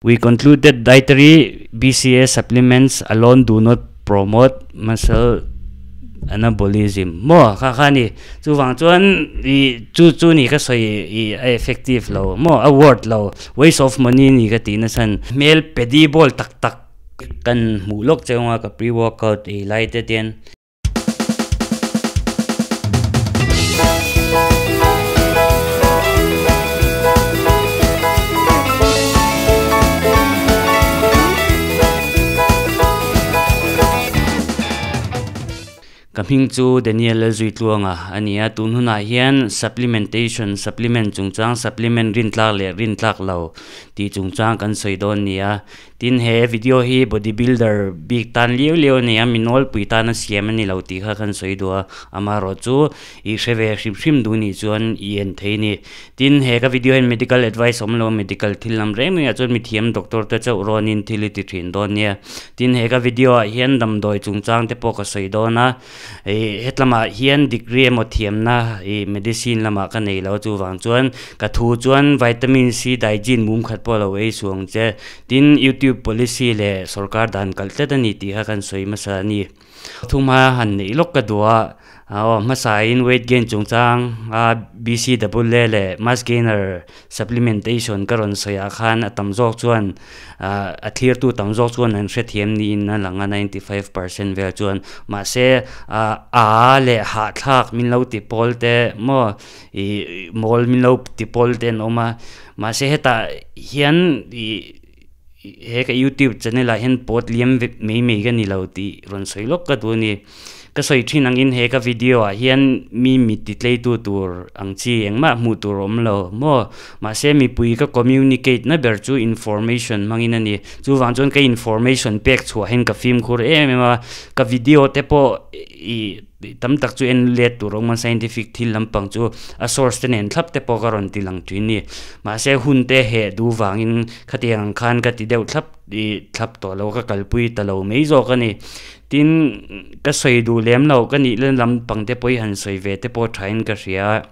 We conclude that dietary BCA supplements alone do not promote muscle anabolism maw kha kha ni chuvang chuan ih chu chu ni ka sawi ih a effective lo maw a worth lo waste of money ni ka tih nachhan hmel pedi bawl tak tak kan hmuh lawk che anga ka pre workout ei lai te ten. Ka hming chu Daniel Lalzuitluanga a ni a, tun hunah hian supplementation, supplement chungchang, supplement rintlak leh rintlak lo tih chungchang kan sawi dawn ni a. Tin he video hi body builder bik tan liau liau a ni a, mi nawlpui tana siam a ni lo tih kha kan sawi duh a, amaherawh chu i hre ve hrim hrim duh nih chuan i en thei a ni. Tin he ka video hian medical advice awm lo a, medical thil lam reng rengah chuan mithiam doctor te chauh rawnin thil i ti thin dawn nia. Tin he ka video ah hian damdawi chungchang te pawh ka sawi dawn a, ih hetlamah hian degree emaw thiamna ih medicine lamah ka nei lo chuvang chuan ka thu chuan vitamin C daijin mum khat pawh lo ei suh ang che. Tin youtube policy leh sorkar dan kalh tlat a ni tih kha kan sawi hmasa a ni. Thumha han neih lawk ka duh a, aw hmasain weight gain chungchang a BCAA leh mass gainer supplementation ka rawn sawi ah khan a tam zawk chuan a thlir tu tam zawk chuan an hrethiam niin a lang a 95% vel chuan mahse a leh hahthlak min lo ti pawl te maw ih mawl min lo ti pawl te an awm a mahse hetah hian ih he ka youtube channel ah hian pawt liam vek mai mai ka ni lo tih rawn sawi lawk ka duh a ni. Ka sawi thin angin he ka video ah hian mi mit ti tleitu tur ang chi engmah hmuh tur a awm lo maw? Mahse mipui ka communicate na ber chu information hmangin a ni. Chuvang chuan ka information pek chhuah hian ka fimkhur em em a, ka video te pawh ih tam tak chu en let tur a awm a, scientific thil lampang chu a source te nen thlap te pawh ka rawn ti lang thin a ni. Mahse hun te heh duh vangin khatiang ang khan ka ti deuh thlap. I thlap tawh lo ka kalpui ta lo mai zawk a ni. Tin, ka sawi duh lem lo ka nih lampang te pawh hi han sawi ve te pawh thain ka hria a.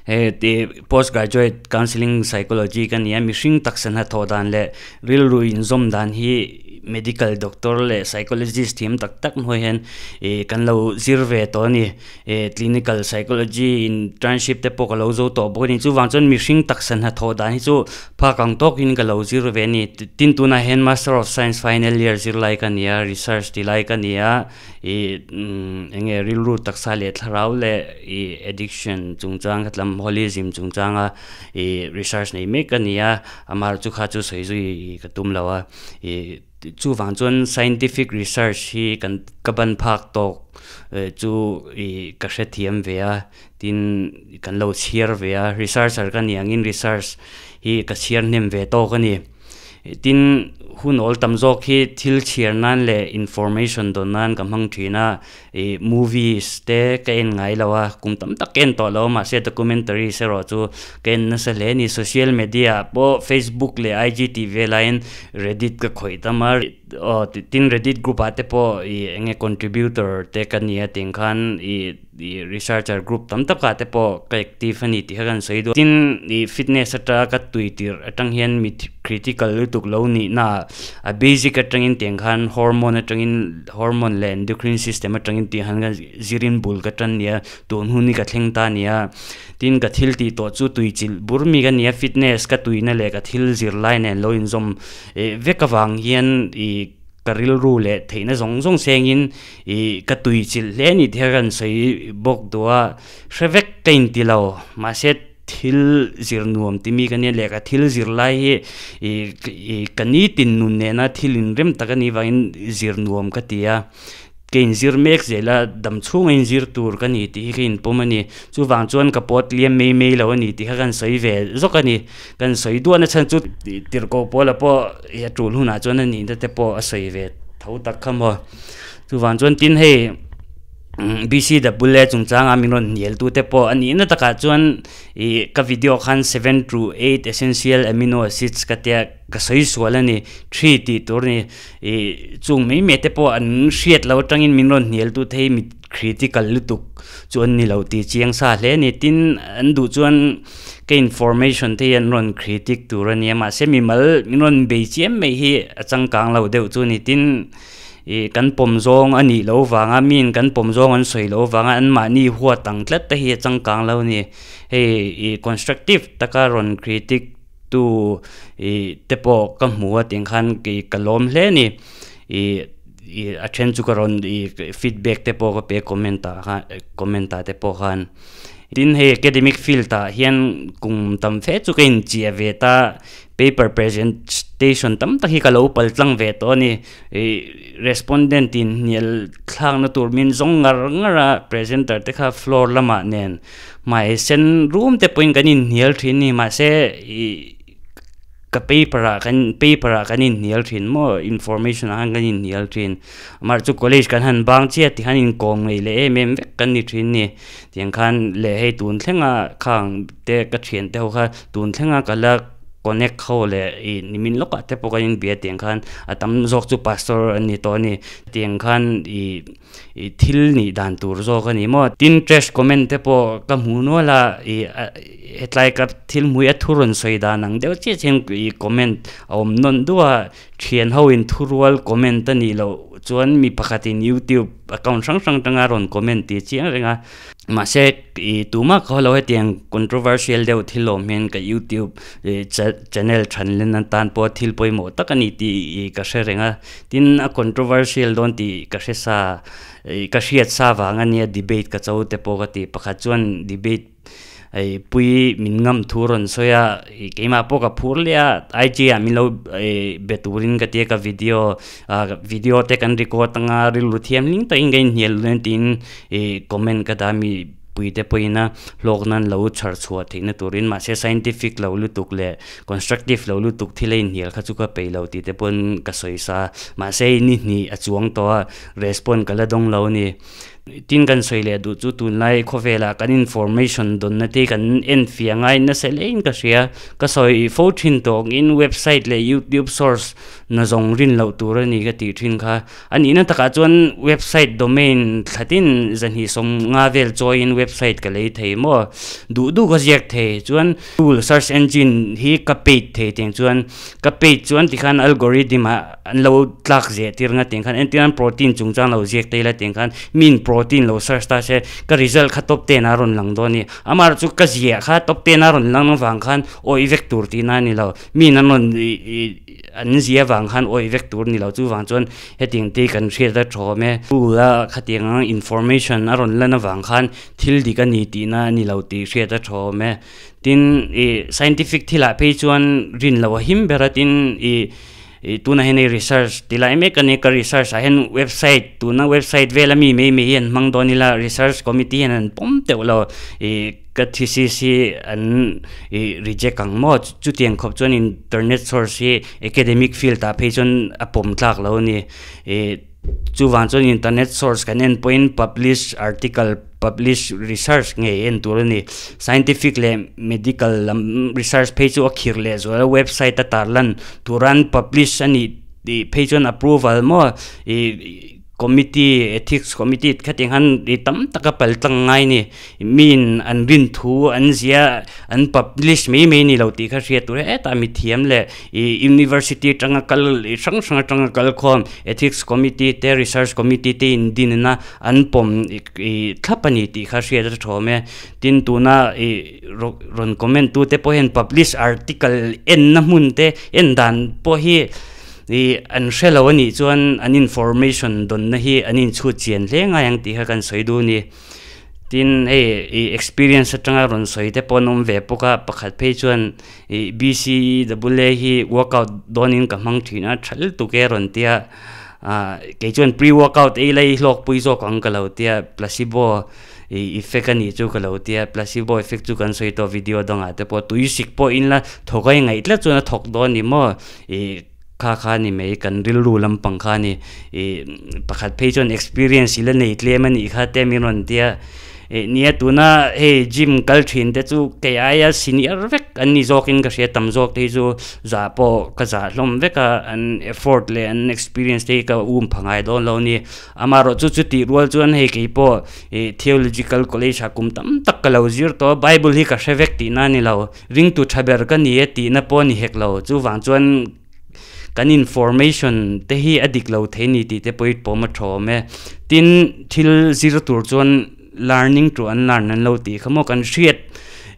He ti post graduate counselling psychology ka ni a, mihring taksa hnathawh dan leh rilru inzawm dan hi medical doctor leh psychologist thiam tak tak hnuai hian ih kan lo zir ve tawh a ni. Eh clinical psychology internship te pawh ka lo zo tawh bawk a ni. Chuvang chuan mihring taksa hnathawh dan hi chu phak ang tawkin ka lo zir ve a ni. Tin tunah hian Master of Science final year zirlai ka ni a, research ti lai ka ni a, ih eng nge rilru taksa leh thlarau leh ih addiction chungchang khatlam holism chungchanga ih research nei mek ka ni a, amaherawhchu chu kha chu sawi zui ka tum lo a, ih. Chuvang chuan scientific research hi kan ka ban phak tawk chu ih ka hrethiam ve a, tin kan lo chhiar ve a, researcher ka nih angin research hi ka chhiar hnem ve tawk a ni. Tin hun awl tam zawk hi thil chhiar nan leh information dawn nan ka hmang thin a, Ih movies te ka en ngai lo a, kum tam tak ka en tawh lo a mahse documentaries erawh chu ka en nasa hle a ni. Social media ah pawh Facebook leh IG tih vel aiin Reddit ka khawih tam a, aw tin Reddit group ah te pawh ih eng nge contributor te ka nia tih ang khan ih ih researcher group tam tak ah te pawh ka active a ni tih kha kan sawi duh a. Tin ih fitness atanga ka tui tirh atang hian mi critical lutuk lo nihna ah A basic atangin tiang khan hormone atangin hormone leh endocrine system atangin tih han ka zirin bul ka tan nia tun hun hi ka thleng ta nia tin ka thil tih tawh chu tui chilh bur mi ka nia fitness ka tuina leh ka thil zir lai nen lo inzawm eh vek avang hian ih ka rilru leh theihna zawng zawng sengin ih ka tui chilh hle a ni tih kha ka han sawi bawk duh a hre vek ka inti lo mahse. Thil zir nuam ti mi ka nia leh ka thil zir lai hi ih ih ka nitin nun nena thil inrem tak a nih vangin zir nuam ka ti a, ka inzir mek zel a dam chhunga inzir tur ka ni tih hi ka inpawm a ni. Chuvang chuan ka pawt liam mai mai lo a ni tih kha kan sawi ve zawk a ni. Kan sawi duahna chhan chu tirhkoh pawla pawh a tul hunah chuan a nihna te pawh a sawi ve tho tak kha maw. Chuvang chuan tin hei. BCAA chungchanga min rawn hnial tu te pawh a nihna takah chuan ih ka video khan seven to eight essential amino acids ka tia ka sawi sual a ni three tih tur a ni ih chung mai mai te pawh an hriat loh atangin min rawn hnial tu te hi mi critical lutuk chu an ni lo tih chiang sa hle a ni. Tin, an duh chuan ka information te hi an rawn critic tur a nia, mahse mimal min rawn bei chiam mai hi a changkang lo deuh chu a ni. Tin, ih kan pawm zawng a nih loh vanga miin kan pawm zawng an sawi loh vanga anmahni huat ang tlat te hi a changkang lo a ni. Hei ih constructive taka rawn critic tu ih te pawh ka hmu a tih khan ih ka lawm hle a ni. Ih ih a then chu ka rawn ih feedback te pawh ka pe comment ah khan comment ah te pawh khan. Tin hei academic field ah hian kum tam fe chu ka inchiah ve ta paper presentation tam tak hi ka lo pal tlang ve tawh a ni. Ih respondent in hnial thlakna tur min zawng ngar ngar a presenter te kha floor lamah nen hmai sen rum te pawhin kan inhnial thin a ni mahse ih ka paper ah kan paper ah kan inhnial thin maw information ah khan kan inhnial thin amaherawhchu college kan han bang chiah tih khan inkawm ngei leh em em vek kan ni thin a ni tiang khan leh hei tun thlenga khang te ka thian te ho kha tun thlenga ka la connect ho leh ih nimin lawkah te pawh kan inbia tiang khan a tam zawk chu pastor an ni tawh a ni tiang khan ih ih thil nih dan tur zawk a ni maw tin trash comment te pawh ka hmu nual a ih hetlai ka thil hmui a thu rawn sawi dan ang deuh chiah chiah hian ih comment a awm nawn duh a thian ho in thurual comment a nih loh chuan mi pakhat in youtube account hrang hrang atanga rawn comment tih chiang reng a mahse ih tumah ka haw lo hetiang controversial deuh thil awm hian ka youtube ih channel than len atan pawh thil pawimawh tak a ni tih ih ka hre reng a tin a controversial dawn tih ka hre sa ih ka hriat sa vang a nia debate ka cho te pawh ka ti pakhat chuan debate hei pui min ngam thu rawn sawi a ih keimah pawh ka phur leh a IG ah min lo ih be turin ka tia ka video ah video te kan record anga rilru thianghlim takin ka inhnial dawn tiin ih comment ka dah mi pui te pawhin a hlawk nan lo chhar chhuah theihna turin mahse scientific lo lutuk leh constructive lo lutuk thil a inhnial kha chu ka peih lo tih te pawn ka sawi sa mahse ni hnih a chuang tawh a response ka la dawng lo a ni. Tin kan sawi leh duh chu tunlai khawvelah kan information dawnna te kan en fiah ngai nasa hlein ka hria. Ka sawi fo thin tawk in website leh youtube source na zawng rin loh tur a ni ka tih thin kha. A nihna takah chuan website domain thlatin zahnih sawmnga vel chawiin website ka lei thei maw? Duh duh ka ziak thei chuan Google search engine hi ka paid thei tiang chuan ka paid chuan tikhan algorithm ah an lo tlak zeh tir nga tiang khan entir nan protein chungchang lo ziak te ila tiang khan min protein lo search ta se ka result kha top ten a rawn lang dawn a ni amaherawh chu ka ziah kha top ten a rawn lang avang khan awih vek tur tihna a ni lo min an rawn ih an zia avang khan awih vek tur a ni lo chuvang chuan hetiang te kan hriat a thawm e google a khatiang ang information a rawn lan avang khan thil dik a ni tihna a ni lo tih hriat a thawm e tin ih scientific thilah phei chuan rin loh a him ber a tin ih. Ih tunah hian hei research ti lai mek a ni ka research ah hian website tuna website vel ami mai mai hi an hmang dawn ila research committee hian an pawm teuh lo ih ka thesis hi an ih reject ang maw chutiang khawp chuan internet source hi academic field ah phei chuan a pawm tlak lo a ni ih Chuvang chuan internet source kan en pawhin publish article, publish research ngei en tur a ni. Scientific leh medical lam research phei chu a khir leh zual a, website a tarlan turan publish a nih tih phei chuan approval maw ih committee, ethics committee khatiang khan ih tam taka pal tlang ngai a ni. Miin an rin thu an zia an publish mai mai a ni lo tih kha hriat tur hetah mithiam leh Ih university atanga kal ih hrang hrang atanga kal khawm ethics committee te research committee te in din a an pawm ih thlap a ni tih kha hriat a thawm e tin tuna ih rawn comment tu te pawh hian publish article en na hmun te en dan pawh hi ih an hre lo a nih chuan an information dawn na hi an inchhut chian hle ngai ang tih kha kan sawi duh a ni. Tin hei ih experience atanga rawn sawi te pawh an awm ve bawk a pakhat phei chuan ih B_C_A_A hi workout dawnin ka hmang thin a tha lutuk e rawn tia ah kei chuan pre workout ei lai hlawk pui zawk ang ka lo tia placebo ih effect a nih chu ka lo tia placebo effect chu kan sawi tawh video dangah te pawh tui sik pawh in la thawk a ingaih tlat chuan a thawk dawn a ni maw ih. Kha kha ni mai kan rilru lampang kha ni ih pakhat phei chuan experience i la nei tlem a nih kha te min rawn tia Nia tuna hei gym kal thin te chu kei aia senior vek an ni zawkin ka hria tam zawk te hi chu zah pawh ka zah hlawm vek a an effort leh an experience te hi ka um pha ngai dawn lo a ni. Amaherawhchu chutih rual chuan hei kei pawh ih theological college ah kum tam tak ka lo zir tawh a bible hi ka hre vek tihna a ni lo ringtu tha ber ka ni e tihna pawh a ni hek lo chuvang chuan kan information te hi a dik lo thei ni tih te pawh i pawm a tha awm e. Tin thil zir tur chuan learning to unlearn an lo tih kha maw kan hriat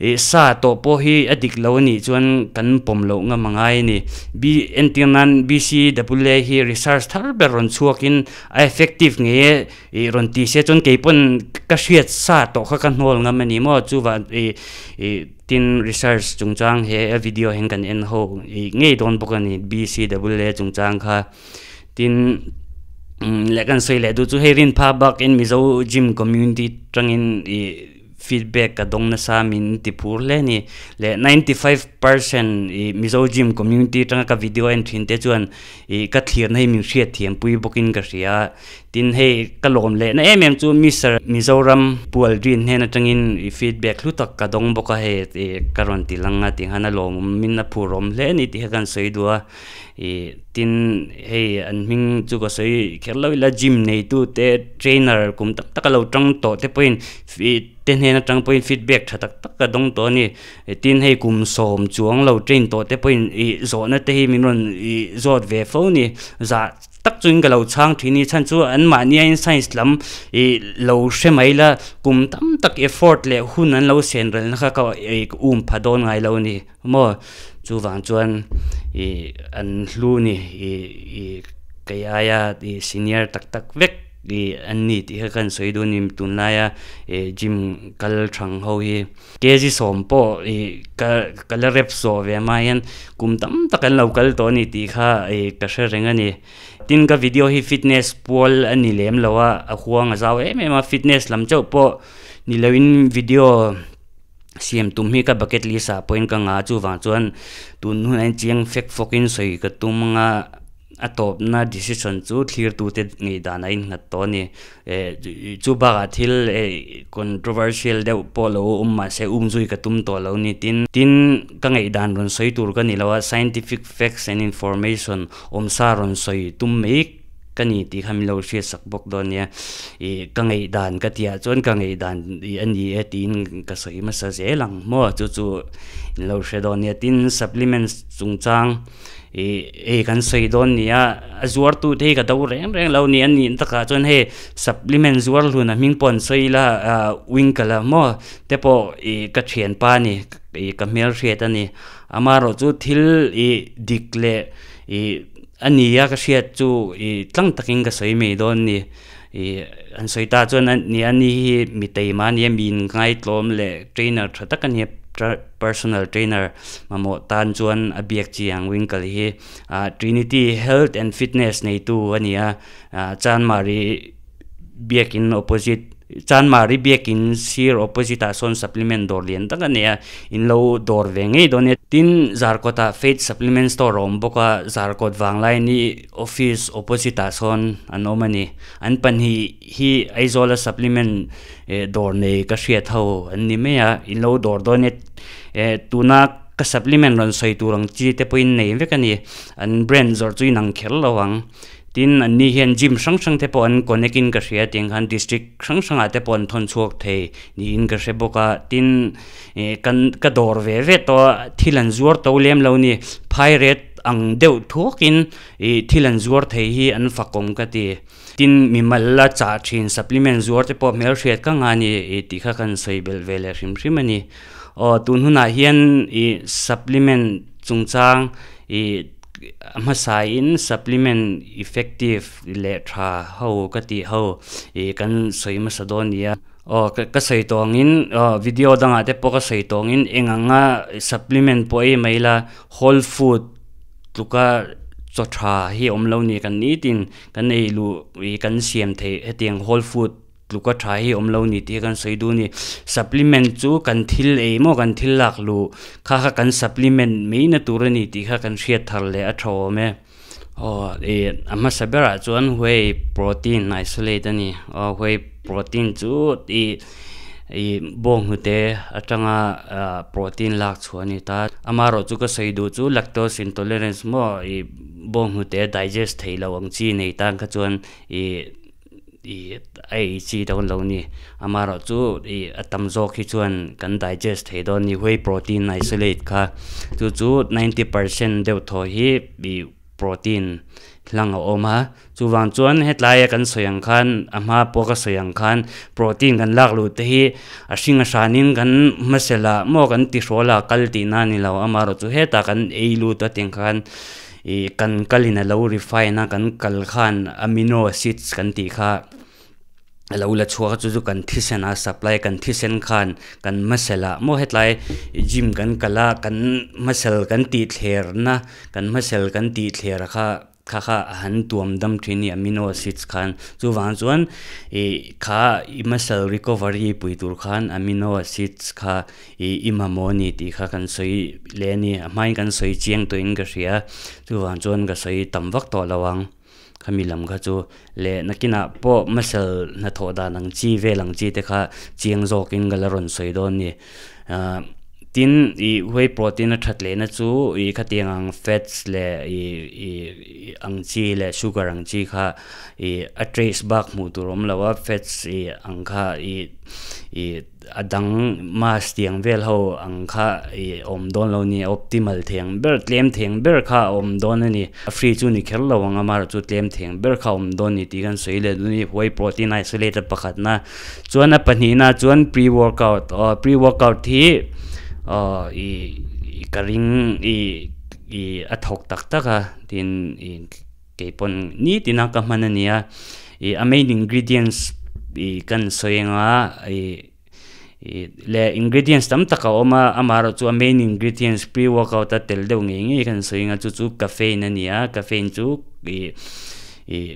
ih sa tawh pawh hi a dik lo a nih chuan kan pawm loh ngam a ngai a ni. B entir nan BCAA hi research thar ber rawn chhuakin a effective ngei e ih rawn ti se chuan kei pawn ka hriat sa tawh kha ka hnawl ngam a ni maw chuvang ih ih tin research chungchang he a video hian kan en ho ih ngei dawn bawk a ni BCAA chungchang kha. Tin leh kan sawi leh duh chu hei rin phak bakin Mizo gym community tangin ih feedback ka dawng nasa min ti phur hle a ni. Leh 95% ih Mizo gym community atanga ka video en thin te chuan ih ka thlirna hi min hriatthiam pui bawkin ka hria. Tin hei ka lawm lehna em em chu Mister Mizoram Pual Rin hnen atangin ih feedback hlu tak ka dawng bawk a hei ih ka rawn ti lang a tih khan a lawmawm in a phurawm hle a ni tih kha kan sawi duh a. Ih tin hei an hming chu ka sawi kher lo ila gym neitu te trainer kum tak tak a lo tang tawh te pawhin ih te hnen atang pawhin feedback tha tak tak ka dawng tawh a ni tin hei kum sawm chuang lo train tawh te pawhin ih zawhna te hi min rawn ih zawt ve fo a ni zah tak chuan ka lo chhang thin a ni chhan chu an mahni aiin science lam ih lo hre mai la kum tam tak effort leh hun an lo sen rel na kha ka ih um pha dawn ngai lo a ni. Maw? Chuvang chuan ih an hlu ni ih ih kei aia ih senior tak tak vek ih an ni tih kha kan sawi duh a ni tunlaia ih gym kal thang ho hi. Kg sawm pawh ih ka ka la rep zawh ve hma hian kum tam tak an lo kal tawh a ni tih kha ih ka hre reng a ni. Tin ka video hi fitness pual a ni lem lo a, a huang a zau em em a fitness lam chauh pawh ni loin video. Siam tum hi ka bucket list ah pawhin ka ngah chuvang chuan tun hunah hian chiang fek fawkin sawi ka tum anga a tawpna decision chu thlir tute ngei dan a innghat tawh a ni. Eh chu bakah thil eh controversial deuh pawh lo awm mahse umzui ka tum tawh lo ni tin tin ka ngaihdan rawn sawi tur ka ni lo a scientific facts and information awmsa rawn sawi tum mai Ka ni tih kha min lo hriat sak bawk dawn nia. Ih ka ngaihdan ka tihah chuan ka ngaihdan ih a ni e tiin ka sawi hmasa zel ang maw chu chu in lo hre dawn nia. Tin supplements chungchang ih hei kan sawi dawn nia a zuartu te hi ka do reng reng lo ni a nih takah chuan hei supplement zuar hlun a hming pawh an sawi ila ah winkle a maw te pawh ih ka thianpa a ni ih ka hmelhriat a ni. Amaherawhchu thil ih dik leh ih. A ni a ka hriat chu ih tlang takin ka sawi mai dawn ni. Ih an sawi ta chuan a ni a ni hi mi teima a nia mi inngaihtlawm leh trainer tha tak a nia personal trainer mamawh tan chuan a biak chi ang Winkle hi ah Trinity Health and Fitness neitu a ni a ah Chanmari biakin opposite. Chanmari biakin sir opposite ah sawn supplement dawr lian tak a nei a, in lo dawr ve ngei dawn nia. Tin, Zarkawt ah Faith Supplement Store a awm bawk a, Zarkawt Vanglaini office opposite ah sawn an awm a ni. An pahnih hi Aizawl a supplement dawr nei ka hriat ho an ni mai a, in lo dawr dawn nia. Tuna ka supplement rawn sawi tur ang chi te pawhin nei vek a ni, an brand zawrh chu inang kher lo ang. Tin, anni hian gym hrang hrang te pawh an connect in ka hria tiang khan district hrang hrangah te pawh an thawn chhuak thei niin ka hre bawk a. Tin, ih kan ka dawr ve ve tawh a, thil an zuar to lem lo ni. Phai ret ang deuh thuakin ih thil an zuar thei hi an fakawm ka ti. Tin, mimal la chah thin supplement zuar te pawh hmelhriat ka ngah a ni ih tih kha kan sawi belh ve leh hrim hrim a ni. Aw tun hunah hian ih supplement chungchang ih. A hmasain supplement effective leh tha ho ka tih ho ih kan sawi hmasa dawn nia. Aw ka sawi tawh angin aw video dangah te pawh ka sawi tawh angin eng anga supplement pawh ei mai ila whole food tluka chaw tha hi a awm lo ni kan nitin kan ei luh ih kan siam theih hetiang whole food. Tluka tha hi awm lo ni tih kan sawi duh a ni. Supplement chu kan thil ei maw kan thil lak luh kha kha kan supplement mai na tur a ni tih kha kan hriat thar leh a tha awm e. Aw ih a hmasa berah chuan whey protein isolate a ni. Aw whey protein chu ih I bawnghnute atanga protein lak chhuah a ni ta. Amaherawhchu ka sawi duh chu lactose intolerance maw i bawnghnute digest thei lo ang chi nei tan kha chuan i i a ei chi dawn lo ni. Amaherawhchu i a tam zawk hi chuan kan digest thei dawn ni whey protein isolate kha chu chu 90 percent deuh thaw hi i protein hlang a awm a, chuvang chuan hetlaia kan sawi ang khan a hma pawh ka sawi ang khan protein kan lak luh te hi a hring a hranin kan hmasel ah maw kan tihrawl ah kal tihna a ni lo, amaherawh chu hetah kan ei lut a tiang khan ih kan kalin a lo refine a kan kal khan amino acids kan tih kha. A lo la chhuak a chu chu kan thisen a supply kan thisen khan kan muscle ah maw hetlai gym kan kal a kan muscle kan tih thler na kan muscle kan tih thler kha kha kha a han tuam dam thin a ni amino acids khan chuvang chuan ih kha i muscle recovery pui tur khan amino acids kha ih i mamawh a ni tih kha kan sawi leh a ni a hmain kan sawi chiang tawhin ka hria chuvang chuan ka sawi tam vak tawh lo ang. Khami lam kha chu leh nakinah pawh muscle hnathawh dan ang chi vel ang chi te kha chiang zawkin ka la rawn sawi dawn a ni. Ahh tin ih whey protein a that lehna chu ih khatiang ang fats leh ih ih ang chi leh sugar ang chi kha ih a trace bak hmuh tur a awm lo a fats ih ang kha ih ih. A dang mask tiang vel ho ang kha ih awm dawn lo ni optimal thei ang ber tlem thei ang ber kha a awm dawn a ni a free chu ni kher lo ang amaherawh chu tlem thei ang ber kha a awm dawn a ni tih kan sawi leh dawn a ni whey protein isolate a pakhatna chuan a pahnihna chuan pre workout aw pre workout hi aw ih ka ring ih ih a thawk tak tak a tin ih Keipawn nitin a ka hman a nia ih a main ingredients ih kan sawi anga ih ih leh ingredients tam tak a awm a amaherawh chu a main ingredients pre workout a tel deuh ngei ngei kan sawi anga chu chu caffeine a ni a caffeine chu ih ih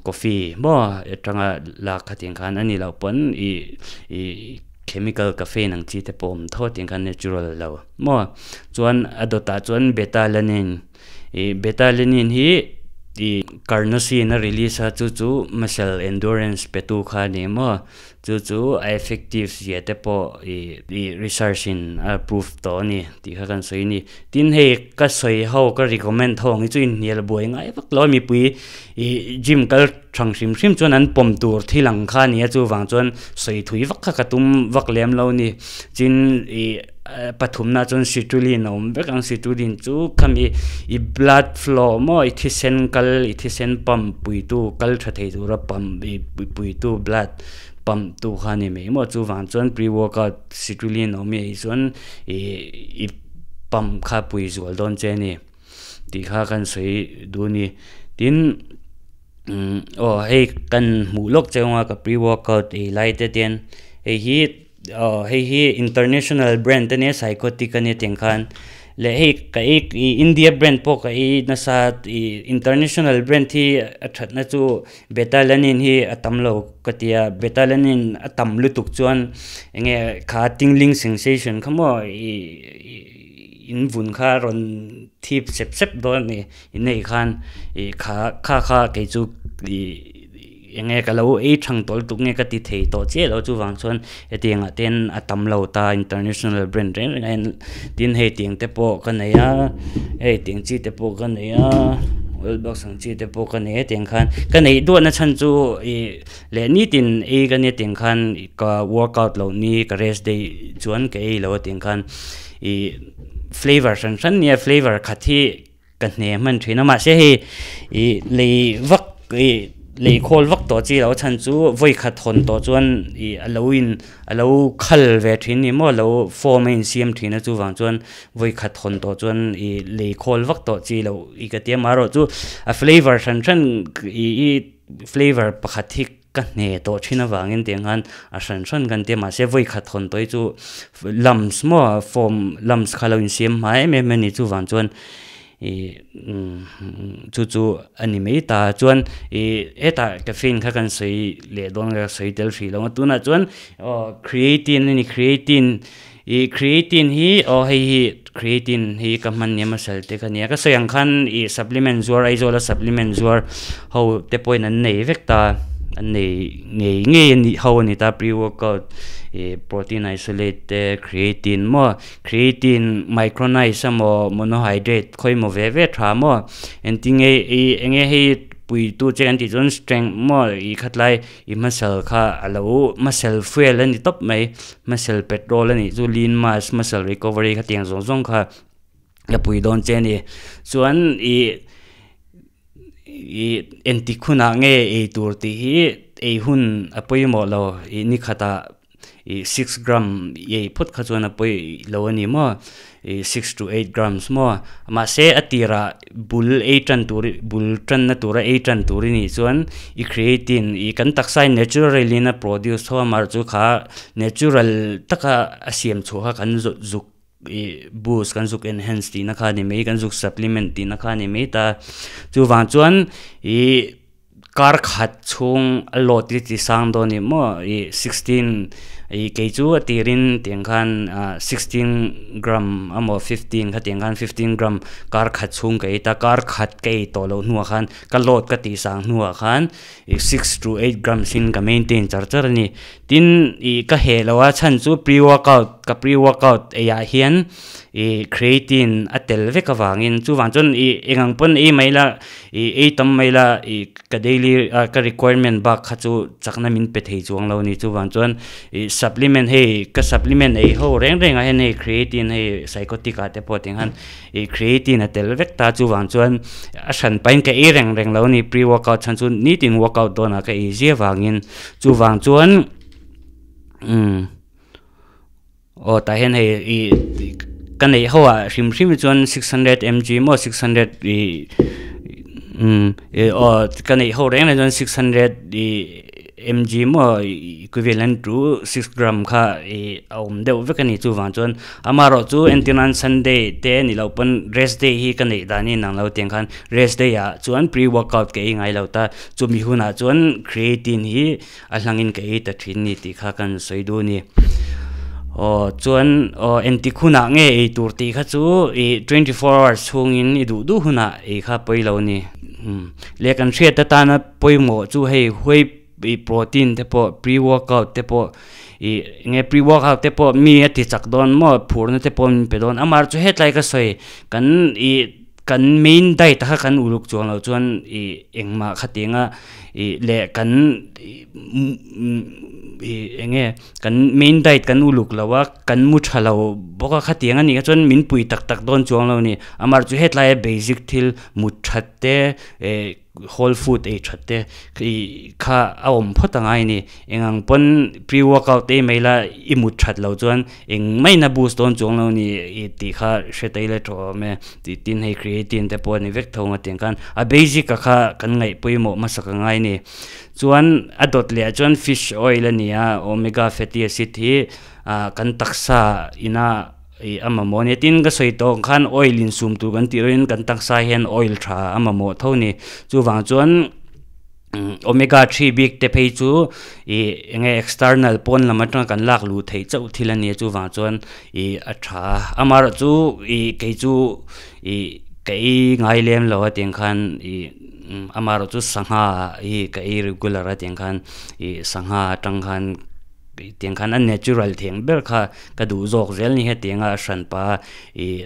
coffee maw atanga lak kha tiang khan a ni loh pawn ih ih chemical caffeine ang chi te pawh a awm tho tiang khan natural lo maw chuan a dawtah chuan beta alanine. Ih beta-alanine hi ih carnosine a release a chu chu muscle endurance pe tu kha a ni maw chu chu a effective zia te pawh ih ih research in a proof tawh a ni tih kha kan sawi a ni tin hei ka sawi ho ka recommend ho ang hi chu inhnial buai ngai vak lo a mipui ih gym kal thang hrim hrim chuan an pawm tur thil ang kha a ni a chuvang chuan sawi thui vak kha ka tum vak lem lo a ni tin ih. Pathumna chuan citrulline a awm vek ang citrulline chu khami i blood flow maw i thisen kal i thisen pump puitu kal tha thei tura pump i puitu blood pump tu kha a ni mai maw chuvang chuan pre workout citrulline a awm hi chuan ih i pump kha pui zual dawn che a ni tih kha kan sawi duh a ni tin aw hei kan hmuh lawk che anga ka pre workout ei lai te hian hei hi. Aw hei hi international brand te nia psychotic ania tiang khan leh hei ka ei ih India brand pawh ka ei nasa ih international brand hi a thatna chu betalanin hi a tam lo ka tia betalanin a tam lutuk chuan eng nge kha tingling sensation kha maw ih in vun kha a rawn thip sep sep dawn a ni inneih khan ih kha kha kha kei chu ih. Eng nge ka lo ei thang tawlh tuk nge ka ti thei tawh chiah lo chuvang chuan hetiang ah te hian a tam lo ta international brand reng reng ah hian tin hei tiang te pawh ka nei a hei tiang chi te pawh ka nei a oil box ang chi te pawh ka nei a tiang khan ka neih duah na chhan chu ih leh nitin ei ka nia tiang khan ka workout loh ni ka rest day chuan ka ei lo a tiang khan ih flavour hran hran nia flavour khat hi. Ka hne hman thin a mahse hei ih lei vak ih lei khawl vak tawh chi loh chhan chu vawi khat hawn tawh chuan ih a lo in a lo khal ve thin ni maw a lo form a insiam thin a chuvang chuan vawi khat hawn tawh chuan ih lei khawl vak tawh chi loh i ka ti a amaherawh chu a flavour hran hran ih ih flavour pakhat hi. Ka hne tawh thin avangin tiang khan a hran hran kan tia mahse vawi khat hawn tawh hi chu lumps maw form lumps kha lo insiam hma em em a ni chuvang chuan ih chu chu a ni mai ta chuan ih hetah caffeine kha kan sawi leh dawn ka sawi tel hrih lo a tunah chuan aw creatine a ni creatine ih creatine hi aw hei hi creatine hi ka hman nia hmasa te ka nia ka sawi ang khan ih supplement zuar Aizawl a supplement zuar ho te pawhin an nei vek ta. an nei ngei ngei a nih ho a ni ta pre workout ih protein isolate te creatine maw creatine micronized emaw monohydrate khawi maw ve ve tha maw engtin nge ih eng nge hei pui tu che an tih chuan strength maw ih khatlai ih muscle kha a lo muscle fuel a ni tawp mai muscle petrol a nih chu lean mass muscle recovery khatiang zawng zawng kha a pui dawn che a ni chuan ih ih engtik hunah nge ei tur tih hi ei hun a pawimawh lo ih ni khatah ih six gram ei phawt kha chuan a pawi lo a ni maw ih six to eight grams maw mahse a tirah bul ei tan tur bul tanna tura ei tan tur a nih chuan i creatine ih kan taksa in natural in a produce tho a amaherawhchu kha natural taka a siam chhuah kha kan zuk ih boost kan zuk enhance tihna kha a ni mai kan zuk supplement tihna kha a ni mai ta chuvang chuan ih kar khat chhung a load hi ti sang dawn ni maw ih 16 ih kei chu a tirin tiang khan ah 16 gram emaw 15 khatiang khan 15 gram kar khat chhung ka ei ta kar khat ka ei tawh loh hnuah khan ka load ka tih sang hnuah khan ih 6 to 8 grams in ka maintain char char a ni tin ih ka heh lo a chhan chu pre workout ka pre workout ei ah hian ih creatine a tel vek avangin chuvang chuan ih eng ang pawn ei mai la ih ei tam mai la ih ka daily ah ka requirement bak kha chu chakna min pe thei chuang lo a ni chuvang chuan ih supplement hei ka supplement ei ho reng reng ah hian hei creatine hei psychotic ah te pawh tiang khan ih creatine a tel vek ta chuvang chuan a hran pahin ka ei reng reng lo a ni pre workout chhan chu nitin workout dawnah ka ei zia vangin chuvang chuan umm aw tah hian hei ih ka neih ho ah hrim hrim hi chuan 600 mg maw 600 ih umm aw ka neih ho reng reng chuan 600 ih mg maw equivalent to 6 gram kha ih a awm deuh vek a ni chuvang chuan amaherawhchu entir nan Sunday te ni loh pawn rest day hi ka neih dan in ang lo tiang khan rest day ah chuan pre workout ka ei ngai lo ta chumi hunah chuan creatine hi a hlangin ka ei ta thin ni tih kha kan sawi duh a ni. Aw chuan aw engtik hunah nge ei tur tih kha chu ih 24 hours chhungin i duh duh hunah ei kha pawi lo a ni. Leh kan hriat atana pawimawh chu hei whey ih protein te pawh pre workout te pawh ih enge pre workout te pawh mi a ti chak dawn maw phurna te pawh min pe dawn amaherawhchu hetlai ka sawi kan ih kan main diet kha kan uluk chuang loh chuan ih engmah khatianga ih leh kan ih eng nge kan main diet kan uluk lo a kan mu tha lo bawk a khatiang a nih kha chuan min pui tak tak dawn chuang lo a ni amaherawhchu hetlai a basic thil mut that te eh whole food ei that te ih kha a awm phawt a ngai a ni eng ang pawn pre workout ei mai la i mut that loh chuan eng main a boost dawn chuang lo a ni ih tih kha hre ta ila tawh awm e tih tin hei creatine te pawh a ni vek tho ang a tiang khan a basic a kha kan ngaih pawimawh hmasak a ngai a ni chuan a dawt leh ah chuan fish oil a ni a omega fatty acid hi ah kan taksa ina ih a mamawh a ni tin ka sawi tawh ang khan oil insum tur kan tih rualin kan taksa hian oil tha a mamawh tho a ni chuvang chuan omega 3 bik te phei chu ih eng nge external pawn lam atanga kan lak luh theih chauh thil a ni a chuvang chuan ih a tha a amaherawhchu ih kei chu ih ka ei ngai lem lo a tiang khan ih amaherawhchu sangha hi ka ei regular a tiang khan ih sangha atang khan tiang khan a natural theng ber kha ka duh zawk zel ni hetiang a hranpa ih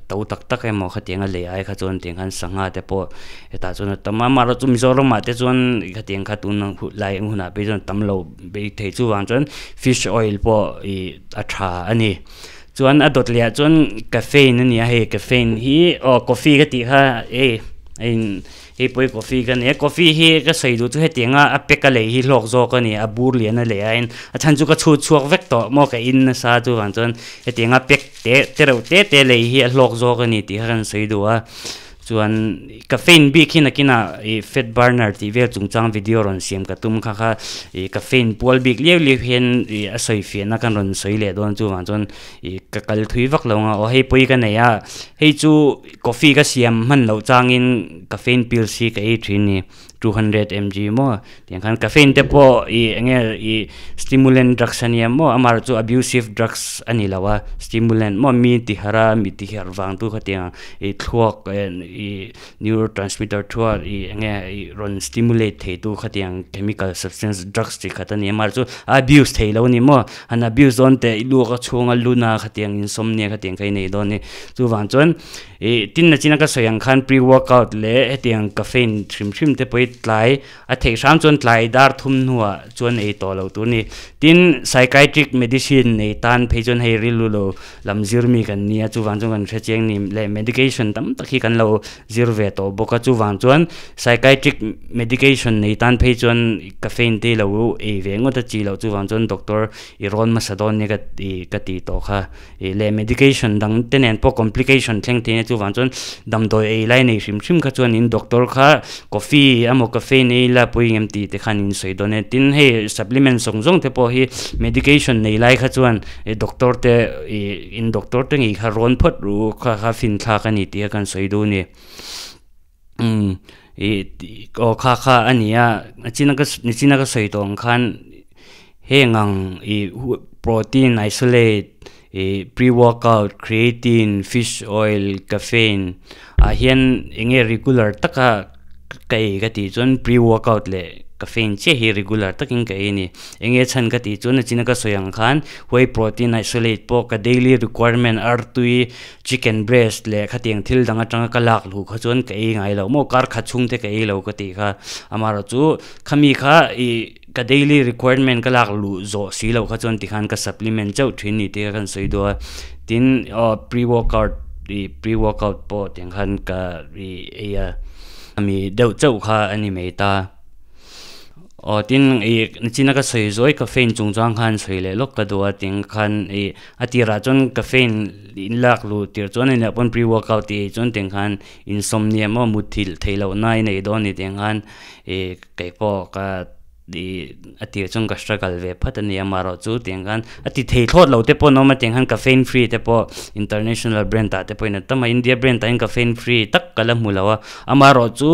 to tak tak emaw khatiang a lei ai kha chuan tiang khan sangha te pawh hetah chuan a tam a amaherawhchu Mizoram ah te chuan khatiang kha tun ang hun lai ang hunah phei chuan tam lo bei thei chuvang chuan fish oil pawh ih a tha a ni chuan a dawt leh ah chuan caffeine a ni a hei caffeine hi aw coffee ka tih kha hei a in. Hei pawh hi coffee ka nei a, coffee hi ka sawi duh chu hetiang a a pack a lei hi hlawk zawk a ni, a bur lian a lei aiin a chhan chu ka chhut chhuak vek tawh maw ka in nasa chuvang chuan hetiang a pack te te reuh te te lei hi a hlawk zawk a ni tih kha kan sawi duh a, chuan caffeine bik hi nakinah ih fat burner tih vel chungchang video rawn siam ka tum kha kha ih caffeine pual bik liau liau hian ih a sawi fiahna kan rawn sawi leh dawn chuvang chuan ih ka kal thui vak lo ang a, aw hei pawh hi ka nei a, hei chu. Coffee ka siam hman loh changin caffeine pills hi ka ei thin ni 200 mg maw tiang khan caffeine te pawh ih eng nge ih stimulant drugs ania maw amaherawhchu chu abusive drugs a ni lo a stimulant maw mi ti harh a mi ti harh vang tu khatiang ih thluak ih neurotransmitter thua ih eng nge ih rawn stimulate thei tu khatiang chemical substance drugs chi khat a ni amaherawhchu a abuse thei lo a ni maw han abuse dawn teh i luak a chhunga luna khatiang insawmnia khatiang kha i nei dawn a ni chuvang chuan. Ih tin nachina ka sawi ang khan pre workout leh hetiang caffeine hrim hrim te pawh hi tlai a theih hram chuan tlai dar thum hnuah chuan ei tawh loh tur a ni. Tin psychiatric medicine nei tan phei chuan hei rilru lo lam zir mi kan nia chuvang chuan kan hre chiang ni leh medication tam tak hi kan lo zir ve tawh bawk a chuvang chuan psychiatric medication nei tan phei chuan caffeine te lo ei ve ngawt a chi loh chuvang chuan doctor i rawn hmasa dawn nia ka ti ka ti tawh kha. Ih leh medication dang te nen pawh complication thleng thei a chuvang chuan damdawi ei lai nei hrim hrim kha chuanin doctor kha coffee emaw cafe nei ila pawhin em tih te khan in sawi dawn e tin hei supplement zawng zawng te pawh hi medication nei lai kha chuan ih doctor te ih in doctor te ngei kha rawn phawt ru kha kha fin thlak a ni tih a kan sawi duh a ni umm ih aw kha kha a ni a nichina ka nichina ka sawi tawh ang khan. Heng ang ih protein isolate ih pre workout creatine fish oil caffeine ah hian eng nge regular taka ka ei ka tih chuan pre workout leh caffeine chiah hi regular takin ka ei a ni. Eng nge chhan ka tih chuan a china ka sawi ang khan whey protein isolate pawh ka daily requirement artui chicken breast leh khatiang thil dang atanga ka lak luh kha chuan ka ei ngai lo maw kar khat chhung te ka ei lo ka tih kha amaherawhchu khami kha ih Ka daily requirement ka lak luh zawh si loh kha chuan tikhan ka supplement chauh thin ni tih kha kan sawi duh a, tin aw pre workout ih pre workout pawh tiang khan ka ih ei a, ami deuh chauh kha a ni mai ta. Aw tin ih nichina ka sawi zuai caffeine chungchang khan sawi leh lawk ka duh a tiang khan ih a tirah chuan caffeine in lak luh tir chuan a nih pawhin pre workout tih chuan tiang khan insawmnia maw mutthilh theih loh na i nei dawn a ni tiang khan ih. Kei pawh ka ih a tir chuan ka struggle ve phat a ni a, amaherawhchu tiang khan a ti thei thlawt lo te pawh an awm a, tiang khan caffeine free te pawh international brand ah te pawhin a tam a, India brand ah hian caffeine free tak ka la hmu lo a, amaherawhchu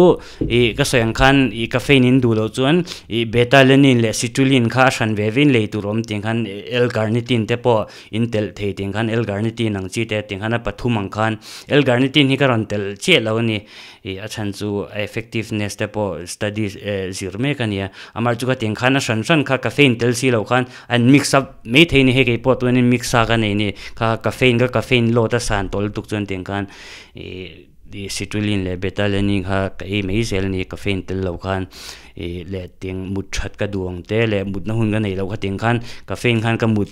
ih ka sawi ang khan ih caffeine in duh loh chuan ih betalenine leh citrulline kha a hran ve vein lei tur a awm tiang khan L-carnitine te pawh in telh thei tiang khan L-carnitine ang chi te tiang khan a pathum ang khan L-carnitine hi ka rawn telh chiah lo a ni. Ih a chhan chu a effectiveness te pawh study eh zir mek a nia. Amah chu khatiang khan a hran hran kha caffeine tel si loh khan an mix up mai thei a ni. Hei kei pawh tuanin mix a ka nei a ni. Kha caffeine kha caffeine load a san tawl lutuk chuan tiang khan ih ih citrulline leh betalanin kha ka ei mai zel a ni caffeine tel loh khan. Ih leh tiang mut that ka duh ang te leh mutna hun ka nei loh kha tiang khan caffeine khan ka mut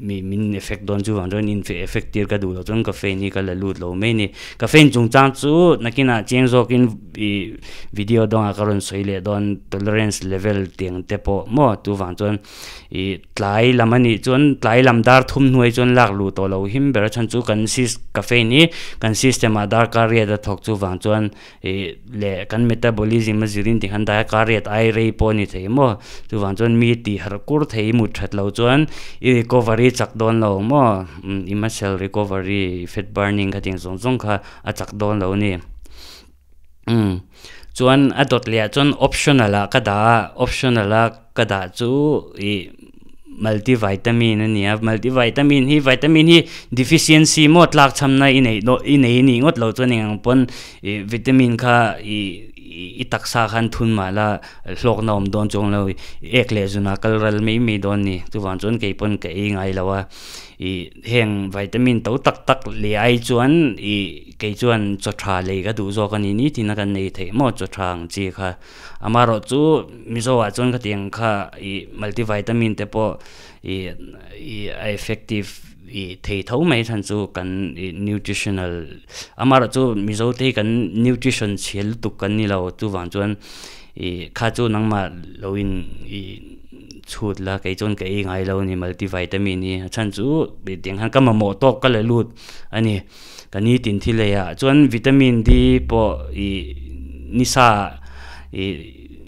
mi min effect dawn chu vang chuan in effect tir ka duh loh chuan caffeine hi ka la lut lo mai a ni. Caffeine chungchang chu nakinah chiang zawkin ih video dawngah ka rawn sawi leh dawn tolerance level tiang te pawh maw chuvang chuan ih tlai lam a nih chuan tlai lam dar thum hnuai chuan lak luh tawh lo him ber a chhan chu kan caffeine hi kan system ah darkar riat a thawk chuvang chuan Ih leh kan metabolism a zirin tih khan dai a kar riat ai rei pawh a ni thei maw? Chuvang chuan mi tih harh kur thei mut that lo chuan i recovery chak dawn lo maw? I muscle recovery, fat burning kha tiang zawng zawng kha a chak dawn lo a ni. Umm chuan a dawt leh ah chuan optional ah ka dah a, optional a ka dah chu ih multivitamin a ni a multivitamin hi vitamin hi deficiency maw tlak chhamna i neih dawn i nei anih ngawt loh chuan eng ang pawn ih vitamin kha ih i taksa khan thun mah la hlawkna awm dawn chuang lo ek leh zunah kal ral mai mai dawn a ni chuvang chuan kei pawn ka ei ngai lo a ih heng vitamin to tak tak leh ai chuan ih kei chuan chaw tha lei ka duh zawk a ni ni tina kan nei theih maw chaw tha ang chi kha. Amaherawh chu Mizo ah chuan khatiang kha ih multivitamin te pawh ih ih a effective ih thei tho mai chhan chu kan ih nutritional amaherawh chu Mizo te hi kan nutrition chhia lutuk kan ni lo chuvang chuan ih kha chu nangmah lo in ih chhut la kei chuan ka ei ngai lo a ni multivitamin hi a chhan chu tiang khan ka mamawh tawk ka la lut a ni. Ka nitin thil ei ah chuan vitamin D pawh ih nisa ih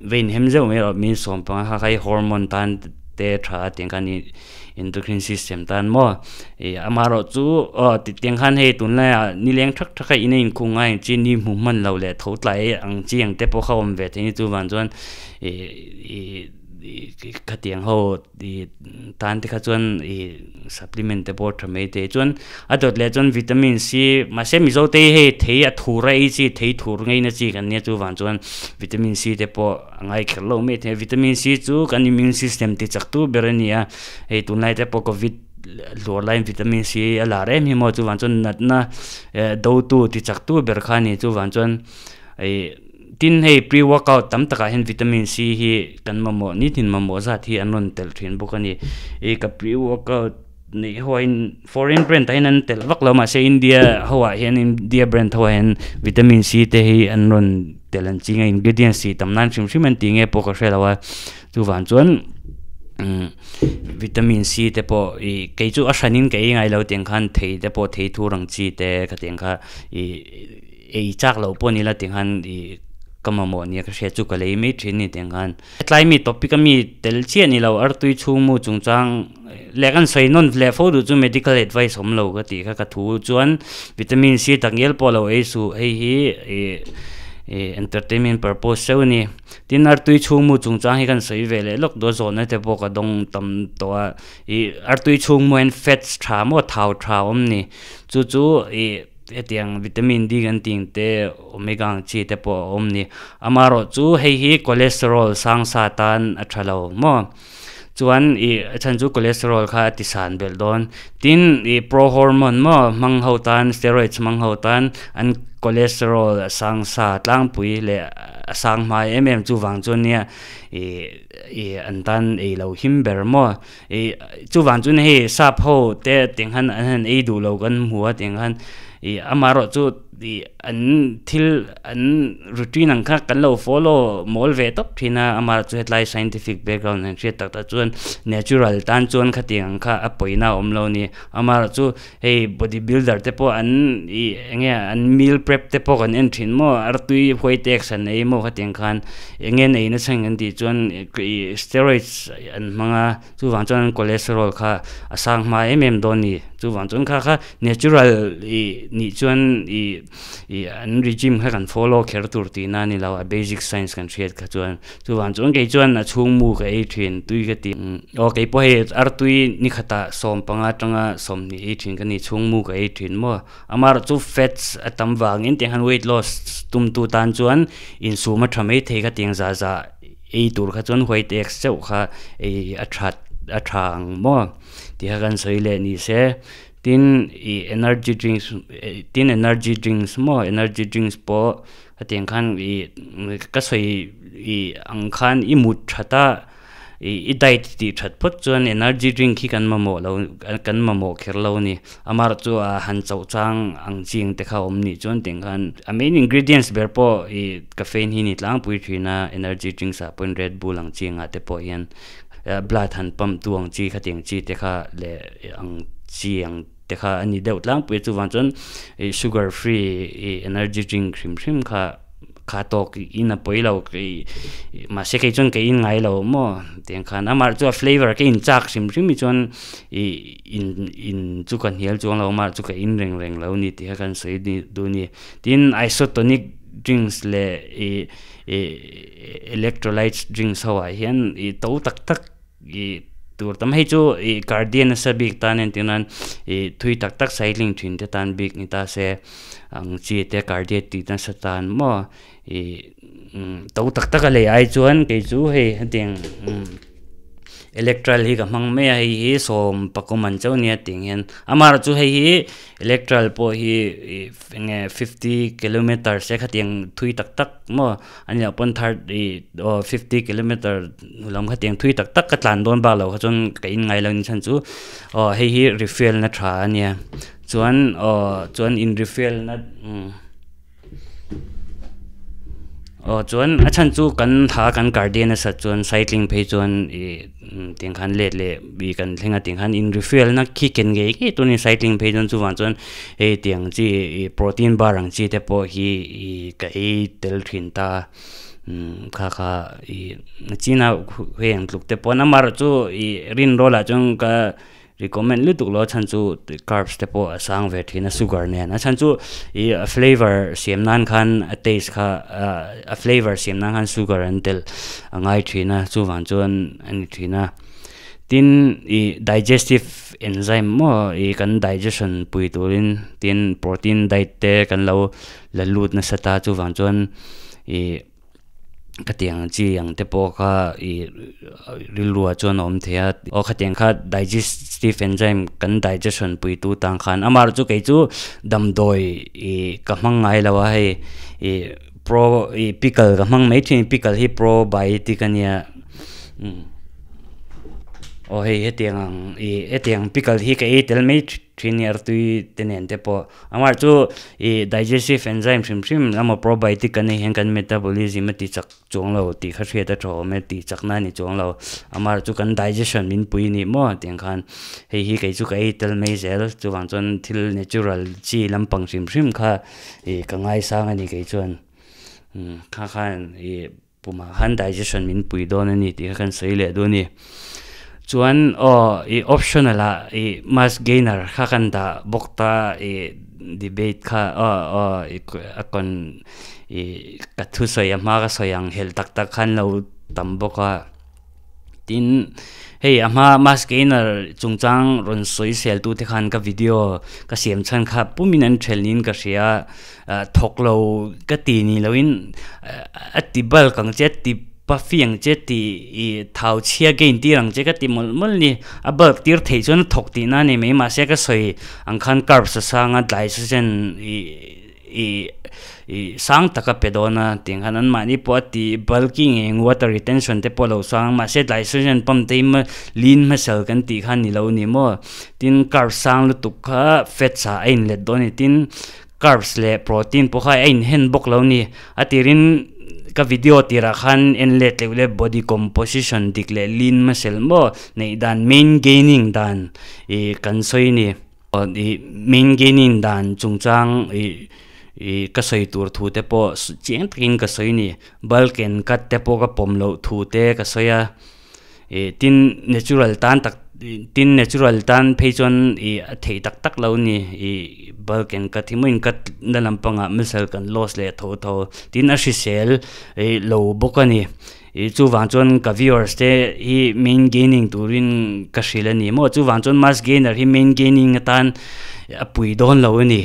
vein hem zeuh mai erawh min sawm pang a kha kha hi hormone tan te tha tiang khan i endocrine system tan maw ih amaherawhchu aw tiang khan hei tunlaiah nileng thak thak a in a inkhung a engchi ni hmu hman lo leh tho tlai ang chi ang te pawh kha awm ve thei a ni chuvang chuan ih ih ih khatiang ho ih tan te kha chuan ih supplement te pawh tha mai thei chuan a dawt leh chuan vitamin C mahse mizo te hi hei thei a thur a ei chi thei thur ngeina chi kan nia chuvang chuan vitamin C te pawh a ngai kher lo mai thei a vitamin C chu kan immune system ti chak tu ber a ni a hei tunlai te pawh covid hluar laiin vitamin C a lar em hi maw chuvang chuan natna eh do tu ti chak tu ber kha a ni chuvang chuan ih tin hei pre workout tam takah hian vitamin C hi kan mamawh nitin mamawh zat hi an rawn telh thin bawk a ni ih ka pre workout neih ho ah hian foreign brand ah hian an telh vak lo mahse India ho ah hian India brand ho ah hian vitamin C te hi an rawn telh an ching a ingredients tih tam nan hrim hrim an tih nge pawh ka hre lo a chuvang chuan umm vitamin C te pawh ih kei chu a hranin ka ei ngai lo tiang khan thei te pawh thei thur ang chi te khatiang kha ih. Ei chak loh pawh ni la ti khan ih ka mamawh nia ka hriat chu ka lei mai thin ni tiang khan. Tlai mi topic a mi tel chiah ni lo artui chhungmu chungchang leh kan sawi nawn leh fo duh chu medical advice awm lo ka tih kha ka thu chuan vitamin C tak ngial pawh lo ei suh hei hi ih ih entertainment purpose chauh a ni. Tin artui chhungmu chungchang hi kan sawi ve leh lawk dawn zawhna te pawh ka dawng tam tawh a ih artui chhungmu hian fats tha maw thau tha awm ni chu chu ih. Hetiang vitamin D kan tih ang te omega ang chi te pawh a awm ni. Amaherawhchu hei hi cholesterol sang sa tan a tha lo maw? Chuan ih a chhan chu cholesterol kha a ti san belh dawn. Tin ih pro hormone maw hmang ho tan steroids hmang ho tan an cholesterol a sang sa tlangpui leh a sang hma em em chuvang chuan nia ih ih an tan ei lo him ber maw? Ih chuvang chuan hei sap ho te tiang khan an han ei duh lo kan hmu a tiang khan ih amaherawhchu ih an thil an routine ang kha kan lo follow mawl ve tawp thin a amaherawhchu hetlai scientific background han hriat tak tak chuan natural tan chuan khatiang ang kha a pawina a awm lo a ni amaherawhchu hei body builder te pawh an ih eng nge an meal prep te pawh kan en thin maw artui white eggs an ei maw khatiang khan eng nge an ei nasa ang kan tih chuan ih steroids an hmang a chuvang chuan an cholesterol kha a sang hma em em dawn a ni chuvang chuan kha kha natural ih nih chuan ih ih an regime kha kan follow kher tur tihna a ni lo a basic science kan hriat kha chuan. Chuvang chuan kei chuan a chhung mu ka ei thin tui ka ti aw kei pawh hei artui ni khatah 15 atanga 20 ei thin ka ni chhung mu ka ei thin maw amaherawhchu fats a tam vangin tiang hian weight loss tum tu tan chuan insum a tha mai thei kha tiang zah zah ei tur kha chuan white eggs chauh kha ei a that a tha ang maw tih kha kan sawi leh ni se tin ih energy drinks tin energy drinks maw energy drinks pawh. Hetiang khan ih ka sawi ih ang khan i mut that a ih i diet tih that phawt chuan energy drink hi kan mamawh lo kan mamawh kher lo a ni. Amaherawhchu a han chauh chang ang chi ang te kha a awm nih chuan tiang khan a main ingredients ber pawh ih caffeine hi ni tlangpui thin a energy drinks ah pawhin red bull ang chi angah te pawh hian blood han pump tu ang chi khatiang chi te kha leh ang chi ang. te kha a ni deuh tlangpui a chuvang chuan ih sugar free ih energy drink hrim hrim kha kha tawk in a pawi lo ih mahse kei chuan ka in ngai lo maw tiang khan amah chu a flavour ka in chak hrim hrim hi chuan ih in in chu ka hnial chuang lo amah chu ka in reng reng lo a ni tih kha kan sawi duh a ni tin isotonic drinks leh ih ih electrolytes drinks ho ah hian ih to tak tak. Ih tur tam hei chu ih cardio nasa bik tan entir nan ih thui tak tak cycling thin te tan bik ni ta se ang chi te cardio tih nasa tan maw ih to tak tak a lei ai chuan kei chu hei hetiang electral hi ka hmang mai a hei hi sawm pakawm an chauh nia tih ang hian amaherawhchu hei hi electral pawh hi ih eng nge fifty kilometer se khatiang thui tak tak maw An nih pawn thirty aw fifty kilometer lam kha tiang thui tak tak ka tlan dawn bak lo kha chuan ka in ngai lo ni chhan chu aw hei hi refuel na tha a nia chuan aw chuan in refuel na umm aw chuan a chhan chu kan tha kan cardio nasat chuan cycling phei chuan ih tiang khan let leh bik an thleng a tiang khan in refuel na khi ken ngei ngei tur a ni cycling phei chuan chuvang chuan hei tiang chi ih protein bar ang chi te pawh hi ih ka ei tel thin ta. Kha kha i china heng tluk te pawn amaherawhchu i rin rawlah chuan ka recommend lutuk lo a chhan chu carbs te pawh a sang ve thin a sugar nen a chhan chu i a flavour siam nan khan a taste kha a flavour siam nan khan sugar an telh a ngai thin a chuvang chuan a ni thin a. Tin i digestive enzyme maw i kan digestion pui turin tin protein diet te kan lo la lut nasa ta chuvang chuan i khatiang chi ang te pawh kha i rilruah chuan a awm thei a aw khatiang kha digestive enzyme kan digestion pui tu tang khan amaherawhchu chu kei chu damdawi i ka hmang ngai lo a hei i pro i pickle ka hmang mai thin pickle hi probiotic a nia. Aw hei hetiang ang ih hetiang pickle hi ka ei tel mai thin nia artui te nen te pawh amah chu ih digestive enzyme hrim hrim emaw probiotic kan nei hian kan metabolism a ti chak chuang lo tih kha hriat a tha awm e tih chak na a ni chuang lo amah chu kan digestion min pui a nih maw tiang khan hei hi kei chu ka ei tel mai zel chuvang chuan thil natural chi lampang hrim hrim kha ih ka ngaisang a ni kei chuan kha khan ih. Pumah khan digestion min pui dawn a ni tih kha kan sawi leh duh a ni. Chuan aw i optional ah i mass gainer kha kan dah bawk ta i debate kha aw aw i a con i ka thusawi a hma ka sawi ang helh tak tak khan lo tam bawk a. Tin, hei a hma mass gainer chungchang rawn sawi sel tu te khan ka video ka siam chhan kha pumin an ṭhel niin ka hria a, thawk lo ka ti ni loin a ti bulk ang che a ti puffy ang che ti i thau chhia gain tir ang che ka ti mawlh mawlh ni. A bulk tir theih chuan a thawk tihna a ni mai mahse ka sawi ang khan carbs a sang a glycogen i I i sang taka pe dawn a tiang khan anmahni pawh a ti bulky nge eng water retention te pawh a lo sang mahse glycogen pump te hi lean muscle kan tih kha a ni lo a ni maw tin carbs sang lutuk kha fats ah a inlet dawn a ni tin carbs leh protein pawh kha a inhen bawk lo a ni a tirin ka video tirah khan en let leh ule body composition dik leh lean muscle maw neih dan main gaining dan ih kan sawi a ni. Ih main gaining dan chungchang ih ih ka sawi tur thu te pawh chiang takin ka sawi a ni. Bulk and cut te pawh ka pawm loh thu te ka sawi a. Ih tin natural tan tak tin natural tan phei chuan ih a theih tak tak lo a ni. Ih bulk and cut hi maw in cut na lampangah muscle kan loss leh tho tho. Tin a hrisel ih lo bawk a ni. Ih chuvang chuan ka viewers te hi main gaining turin ka hrilh a ni maw chuvang chuan mass gainer hi main gaining atan a pui dawn lo a ni.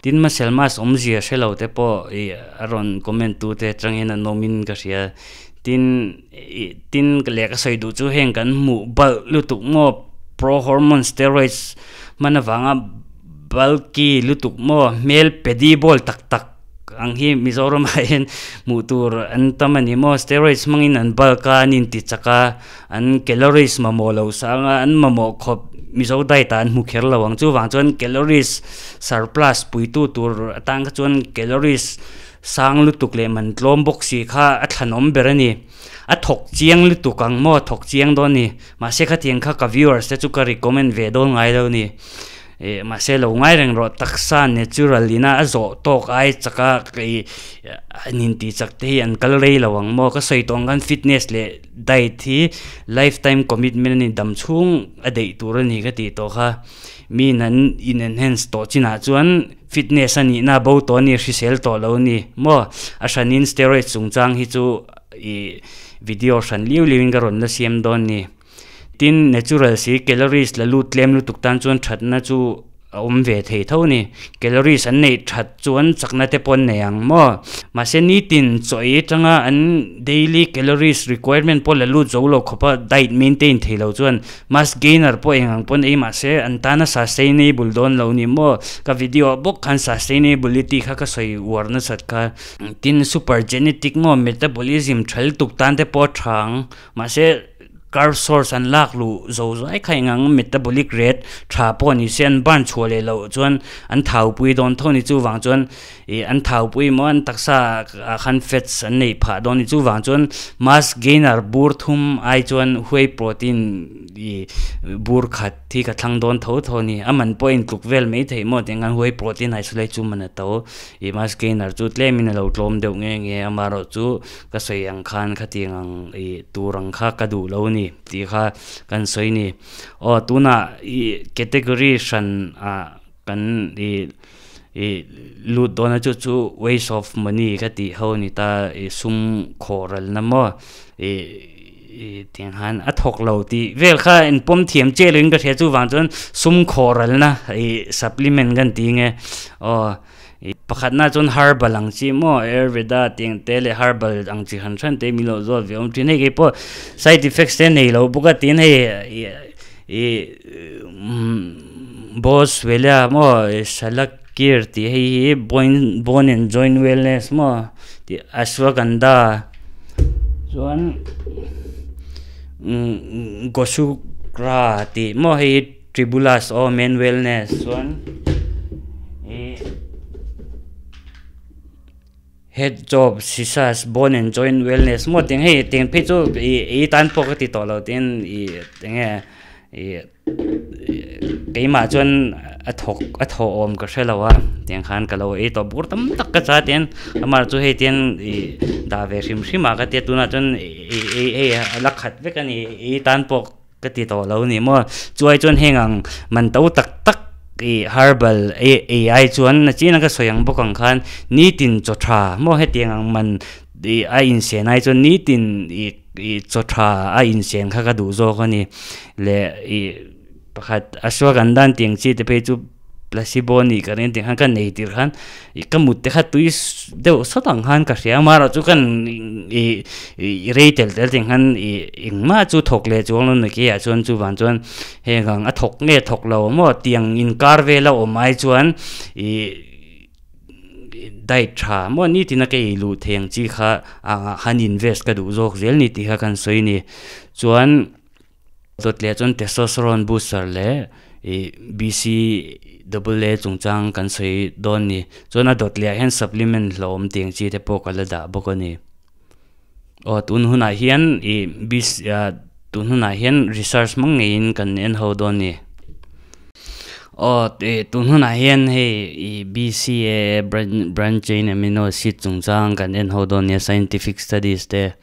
Tin muscle mass awmzia hre lo te pawh ih a rawn comment tu te atangin an awmin ka hria. Tin ih tin leh ka sawi duh chu heng kan hmuh balh lutuk maw pro hormone steroids hman avanga bulky lutuk maw hmel pedi bawl tak tak. Ang hi Mizoram ah hian hmuh tur an tam a ni maw? Steroids hmangin an bulk a, an inti chak a, an calories mamawh lo sang a, an mamawh khawp Mizo diet ah an hmu kher lo ang. Chuvang chuan calories surplus puitu tur atan kha chuan calories sang lutuk leh man tlawm bawk si kha a thlanawm ber a ni. A thawk chiang lutuk ang maw? A thawk chiang dawn a ni. Mahse khatiang kha ka viewers te chu ka recommend ve dawn ngai lo a ni. Ih mahse lo ngai reng rawh taksa natural ina a zawh tawk ai chak a ih an intih chak te hi an kal rei lo ang maw ka sawi tawh ang khan fitness leh diet hi lifetime commitment a ni dam chhung a deih tur a ni ka tih tawh kha mi in an in enhance tawh chinah chuan fitness a nihna a bo tawh a ni hrisel tawh lo a ni maw a hranin steroids chungchang hi chu ih video hran liu liu in ka rawn la siam dawn a ni. Tin, natural si calories la lut tlem lutuk tan chuan thatna chu a awm ve thei tho a ni. Calories an neih that chuan chakna te pawh an nei ang maw? Mahse nitin chaw ei atanga an daily calories requirement pawh la lut zo lo khawpa diet maintain thei lo chuan mass gainer pawh eng ang pawn ei mahse an tana sustainable dawn lo ni maw? Ka video ah bawk khan sustainability kha ka sawi uar nasat kha. Tin, super genetic maw metabolism tha lutuk tan te pawh a tha ang. Mahse. Carb source an lak luh zo zai kha eng ang metabolic rate tha pawh ni se an burn chhuah leh loh chuan an thau pui dawn tho ni chuvang chuan ih an thau pui maw an taksa ah khan fats an neih phah dawn ni chuvang chuan mass gainer bur thum ai chuan whey protein ih bur khat hi ka thlang dawn tho tho a ni a man pawh a intluk vel mai theih maw tiang khan whey protein isolate chu man a to ih mass gainer chu tlem in a lo tlawm deuh nge nge amaherawhchu Ka sawi ang khan khatiang ang ih tur ang kha ka duh lo ni tih kha kan sawi ni. Aw tunah ih category hran ah kan ih ih lut dawn a chu chu waste of money ka tih ho ni ta ih sum khawh ralna maw ih ih tiang khan a thawk lo tih vel kha inpawm thiam chiah loin ka hria chuvang chuan sum khawh ralna ih supplement kan ti nge aw. Pakhatna chuan herbal ang chi maw ayurveda tih ang te leh herbal ang chi hran hran te min lo zawt ve awm thin hei kei pawh side effects te nei lo bawk a tin hei ih boswellia maw salakir tih hei hi bone bone and joint wellness maw tih ashwagandha chuan goshukra tih maw hei hi. Tribulus aw men wellness chuan ih head job sisas bone and joint wellness maw tiang hei tiang phei chu ih ei tan pawh ka ti tawh lo tin ih enge ih keimah chuan a thawk a thawh awm ka hre lo a tiang khan ka lo ei tawh bur tam tak ka cha tian amah chu hei tian ih dah ve hrim hrim ah ka tia tunah chuan ih hei a la khat vek a ni ei tan pawh. Ka ti tawh lo ni maw? Chuai chuan heng ang man to tak tak ih herbal ei ai chuan na chin a ka sawi ang bawk ang khan nitin chaw tha maw hetiang ang man ih a insen ai chuan nitin ih ih chaw tha a insen kha ka duh zawk a ni leh ih pakhat ashwagandha tiang chi te phei chu. Placebo nih ka ring tih khan ka nei tirh khan ih ka mut te kha tui deuh sawt ang khan ka hria amaherawh chu kan ih ih rei tel tel tih khan ih engmah chu thawk leh chuang lo ni keiah chuan chuvang chuan heng ang a thawk nge thawk lo maw tiang inkar vela awm ai chuan ih diet tha maw nitin a ka ei luh thei ang chi kha ah han invest ka duh zawk zel ni tih kha kan sawi a ni chuan. Dawt leh chuan testosterone booster leh ih BCAA chungchang kan sawi dawn ni. Chuan a dawt leh ah hian supplement hlauhawm tih ang chi te pawh ka la dah bawk a ni. Aw tun hunah hian ih BC ah tun hunah hian research hmang ngeiin kan en ho dawn ni. Aw tih tun hunah hian hei ih BCAA branch chain amino acid chungchang kan en ho dawn nia scientific studies te.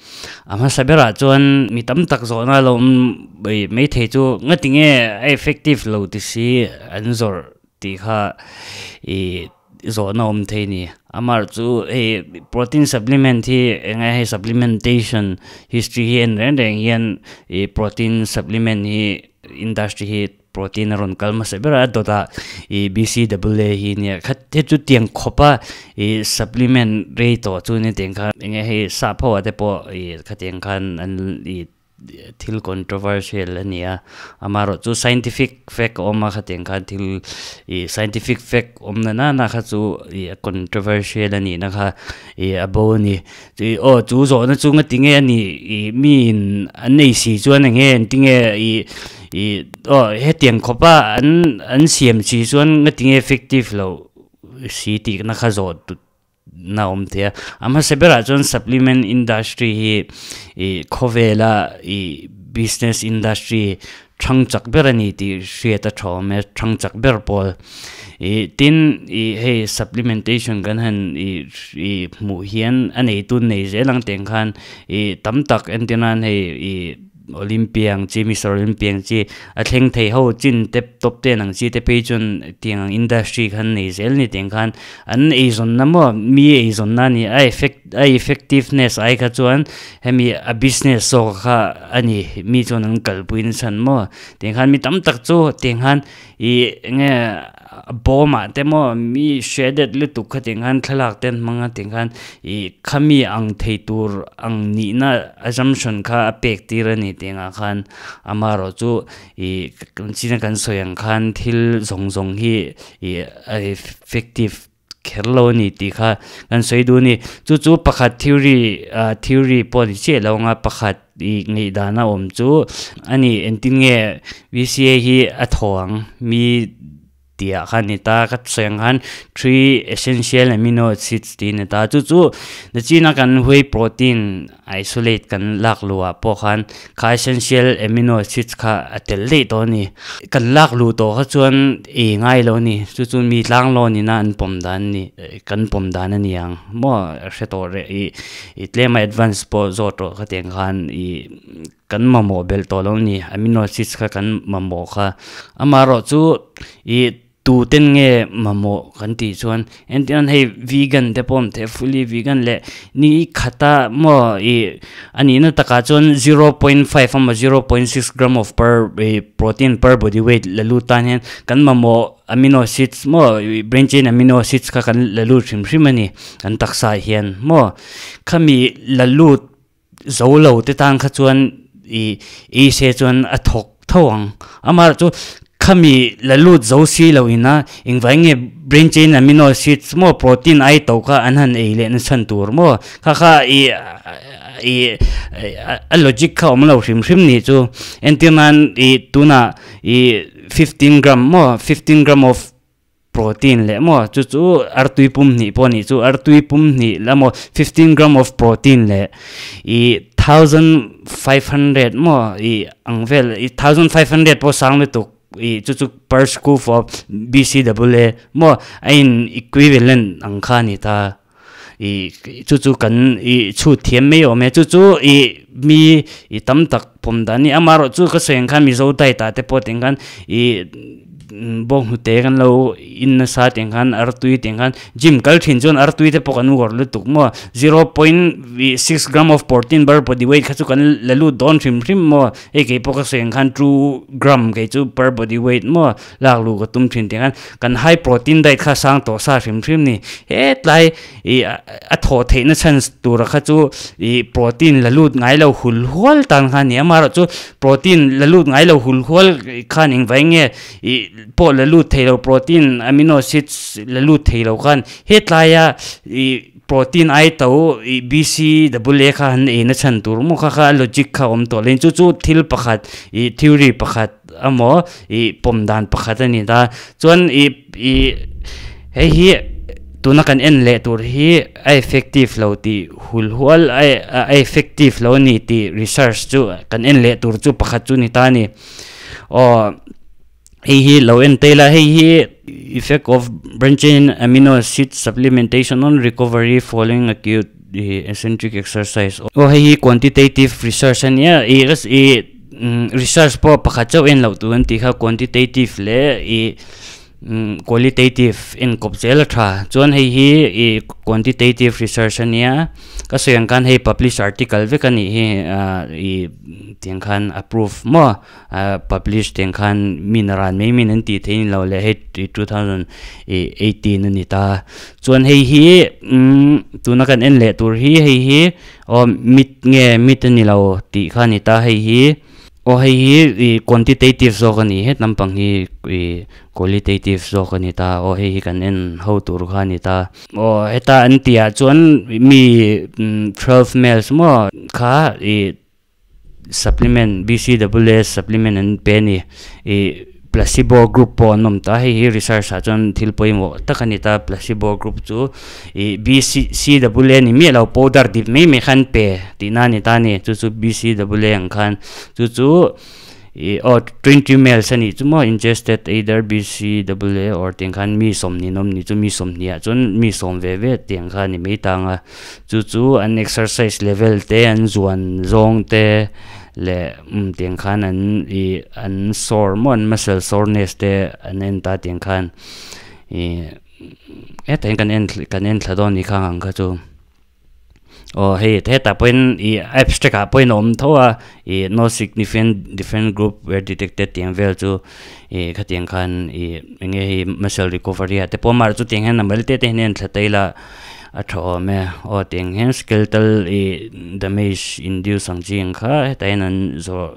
A hmasa berah chuan mi tam tak zawhna lo awm ih maithei chu ngati nge a effective lo ti si an zawrh tih kha ih zawhna awm thei a ni. Amah chu hei protein supplement hi eng nge hei supplementation history hi en reng reng hian ih protein supplement hi industry hi. Protein a rawn kal hmasa ber a, a dawtah ih BCAA hi nia khat he chu tiang khawp a ih supplement rei tawh chu nia tiang khan eng nge hei sap ho ah te pawh ih khatiang khan an ih thil controversial a ni a, amaherawh chu scientific fact a awm a khatiang khan thil ih scientific fact awm na nana kha chu ih a controversial a nihna kha ih a bo a ni. Ih aw chu zawhna chu ngati nge a nih ih miin an nei si chuan eng nge engti nge ih ih aw hetiang khawp a an an siam si chuan ngati nge effective loh si tih na kha zawh tut na awm thei a a hmasa berah chuan supplement industry hi ih khawvela ih business industry Thang chak ber a ni tih hriat a tha awm e, thang chak ber pawl. Ih tin ih hei supplementation kan han ih ih hmuh hian a neitu nei zel ang teng khan ih tam tak entir nan hei ih Olympia ang chi Mister Olympia ang chi a thleng thei ho chin te top ten ang chi te phei chuan tiang ang industry khan nei zel ni teng khan an eizawnna maw mi eizawnna a ni a effect a effectiveness ai kha chuan Hemi a business zawk kha a ni, mi chuan an kalpui nasa an maw? Tiang khan mi tam tak chu tiang khan ih enge bawm ah te maw mi shredded lutuk kha tiang khan thlalak te an hmang a tiang khan ih khami ang thei tur ang nihna assumption kha a pek tir a ni tiang ah khan amaherawh chu ih kan china kan sawi ang khan thil zawng zawng hi ih a effective. kher lo a ni tih kha kan sawi duh a ni. Chu chu pakhat theory ah theory pawh a ni chiah lo ang a, pakhat I ngeihdana awm chu ani engtin nge B_C_A hi a thaw ang mi tih ah khan ni ta ka sawi ang khan three essential amino acids tih a ni ta chu chu nachina kan whey protein isolate kan lak luh ah pawh khan kha essential amino acids kha a tel daih tawh a ni kan lak luh tawh kha chuan ei ngai lo a ni chu chu mi tlang lawn ina an pawm dan a ni kan pawm dan a ni ang maw a hre tawh reh ih I tlema advance pawh zawt rawh khatiang khan i kan mamawh belh tawh lo ni amino acids kha kan mamawh kha amaherawh chu i tu ten nge mamawh kan tih chuan entirnan hei vegan te pawh awm thei a fully vegan leh ni khata maw i a nihna takah chuan 0.5 emaw 0.6 gram of per protein per body weight la lut tan hian kan mamawh amino acids maw brain chain amino acids kha kan la lut hrim hrim a ni kan taksa ah hian maw khami la lut zo lo te tan kha chuan ih ei se chuan a thawk tho ang amaherawh chu khami la lut zo si lo ina engvai nge brain chain amino acids maw protein ai to kha an han ei leh nachhan tur maw kha kha ih ih a logic kha awm lo hrim hrim nih chu entir nan ih tunah ih. 15 gram maw 15 gram of protein leh maw chu chu artui pum hnih pawh anih chu artui pum hnih la maw 15 gram of protein leh ih 1500 maw ih ang vel ih 1500 pawh sang lutuk ih chu chu per scoop of B_C_A_A maw a in equivalent ang kha a ni ta. Ih chu chu kan ih chhut thiam mai awm e chu chu ih mi ih tam tak pawm dan a ni amaherawh chu ka sawi ang khan Mizo diet ah te pawh tiang khan ih bawnghnute kan lo in nasa tiang khan artui tiang khan gym kal thin chuan artui te pawh kan uar lutuk maw 0.6 gram of protein per body weight kha chu kan la lut dawn hrim hrim maw hei kei pawh ka sawi ang khan 2 gram kei chu per body weight maw. Lak luh ka tum thin tih khan kan high protein diet kha sang tawh sa hrim hrim ni. Hetlai ih a thawh theihna chhan tura kha chu ih protein la lut ngai lo hul hual tan kha a ni. Amaherawh chu protein la lut ngai lo hul hual khan engvai nge ih pawh la lut thei lo protein amino acids la lut thei lo khan hetlaia ih protein ai to ih B_C_A kha han ei na chhan tur maw kha kha a logic kha a awm tawh lo. Chu chu thil pakhat ih theory pakhat. Amaw ih pawm dan pakhat a ni ta. Chuan ih ih hei hi tuna kan en leh tur hi a effective lo tih hul hual a a effective lo a ni tih research chu kan en leh tur chu pakhat chu ni ta a ni. Aw hei hi lo en ta ila hei hi effect of branching amino acid supplementation on recovery following acute eccentric exercise. Aw hei hi quantitative research a nia ih ih. Research pawh pakhat chauh en loh tur an tih kha quantitative leh ih qualitative en kawp zel a tha. Chuan hei hi ih quantitative research a nia ka sawi ang khan hei publish article vek a nih hi ih tiang khan approve maw publish tiang khan mi naran mai min an tih theih a ni lo leh hei 2018 a ni ta. Chuan hei hi tuna kan en leh tur hi hei hi. Aw mit nge mit a ni lo tih kha a ni ta hei hi aw hei hi ih quantitative zawk a ni het lampang hi ih qualitative zawk a ni ta aw hei hi kan en ho tur kha a ni ta aw heta an tih ah chuan mi 12 males maw kha ih. Supplement, BCAA supplement an pe a ni. Ih placebo group pawh an awm ta, hei hi research ah chuan thil pawimawh tak a ni ta, placebo group chu ih BCAA ni miah lo powder dip mai mai kha an pe tihna a ni ta a ni, chu chu BCAA ang khan chu chu. Ih aw 20 males a nih chu maw ingested either BCAA or tiang khan mi sawmhnih an awm nih chu mi sawmhnih ah chuan mi sawm ve ve tiang kha a ni mai tang a chu chu an exercise level te an zuan zawng te leh umm tiang khan an ih an sore maw an muscle soreness te an en ta tiang khan ih hetah hian kan en kan en thla dawn a nih kha ang kha chu. Aw hei hetah pawhin ih abstract ah pawhin a awm tho a ih no significant different group were detected tih ang vel chu ih khatiang khan ih eng nge hei muscle recovery ah te pawh amah chu tiang hian number te te hian a en thla ta ila a tha awm e aw tiang hian skeletal ih damage induce ang chi ang kha hetah hian an zawh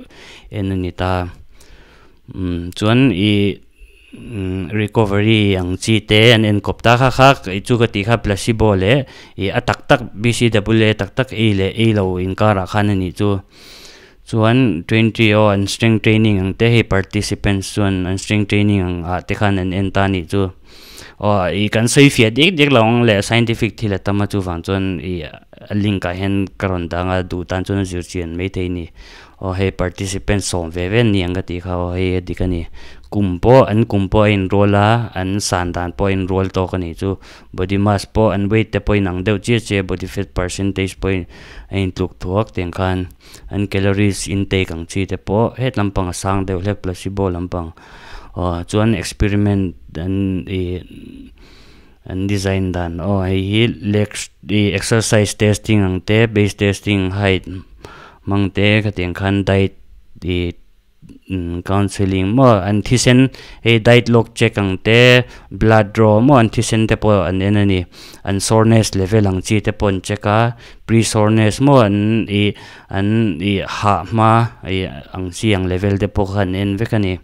en a ni ta umm chuan ih. Recovery ang chi te an enkawp ta kha kha chu ka tih kha placebo leh ih a tak tak BCAA tak tak ei leh ei lo inkarah khan a nih chu. Chuan 20 aw an strength training ang te hei participants chuan an strength training ang ah te khan an en ta a nih chu. Aw ih kan sawi fiah diak diak lo ang leh scientific thil a tam a chuvang chuan ih a link ah hian ka rawn dang a duh tan chuan a zir chian maithei a ni. Aw hei participant sawm ve ve an ni ang ka tih kha aw hei a dik a ni. Kum pawh an kum pawh a inrual a an san dan pawh a inrual tawk a nih chu. Body mass pawh an weight te pawh a inang deuh chiah chiah a body fat percentage pawh a intluk thuak tiang khan an calories intake ang chi te pawh het lampang a sang deuh hlek placebo lampang aw chuan experiment an ih an design dan aw hei hi leg ih exercise testing ang te base testing height hmang te khatiang khan diet ih Counselling maw an thisen hei diet log check ang te blood draw maw an thisen te pawh an en a ni an soreness level ang chi te pawh an check a pre soreness maw an ih an ih hah hma ih ang chi ang level te pawh kha an en vek a ni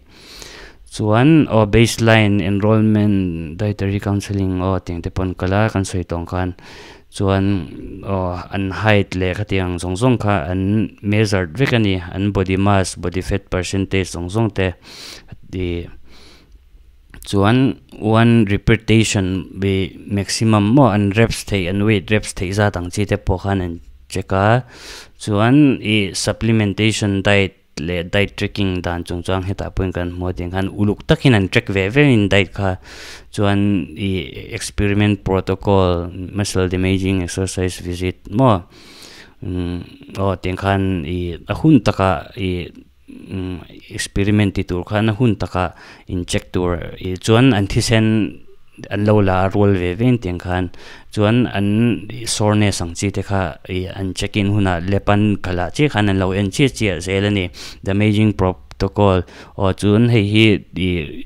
chuan aw baseline enrollment dietary counselling aw tiang te pawh an kal a kan sawi tawh ang khan. Chuan aw an height leh khatiang zawng zawng kha an measured vek a ni an body mass body fat percentage zawng zawng te ih chuan one repetition ih maximum maw an reps theih an weight reps theih zat ang chi te pawh khan an check a chuan ih supplementation diet. Leh diet tracking dan chung chuan hetah pawhin kan hmu a tiang khan uluk takin an track ve ve in diet kha chuan ih experiment protocol muscle damaging exercise visit maw umm aw tiang khan ih a hun takah ih umm experiment ti tur khan a hun takah in check tur ih chuan an thisen an lo la a rual ve ve in tiang khan chuan an soreness ang chi te kha ih an check in hunah lep an kal ah chiah khan an lo en chiah chiah zel a ni damaging protocol aw chuan hei hi ih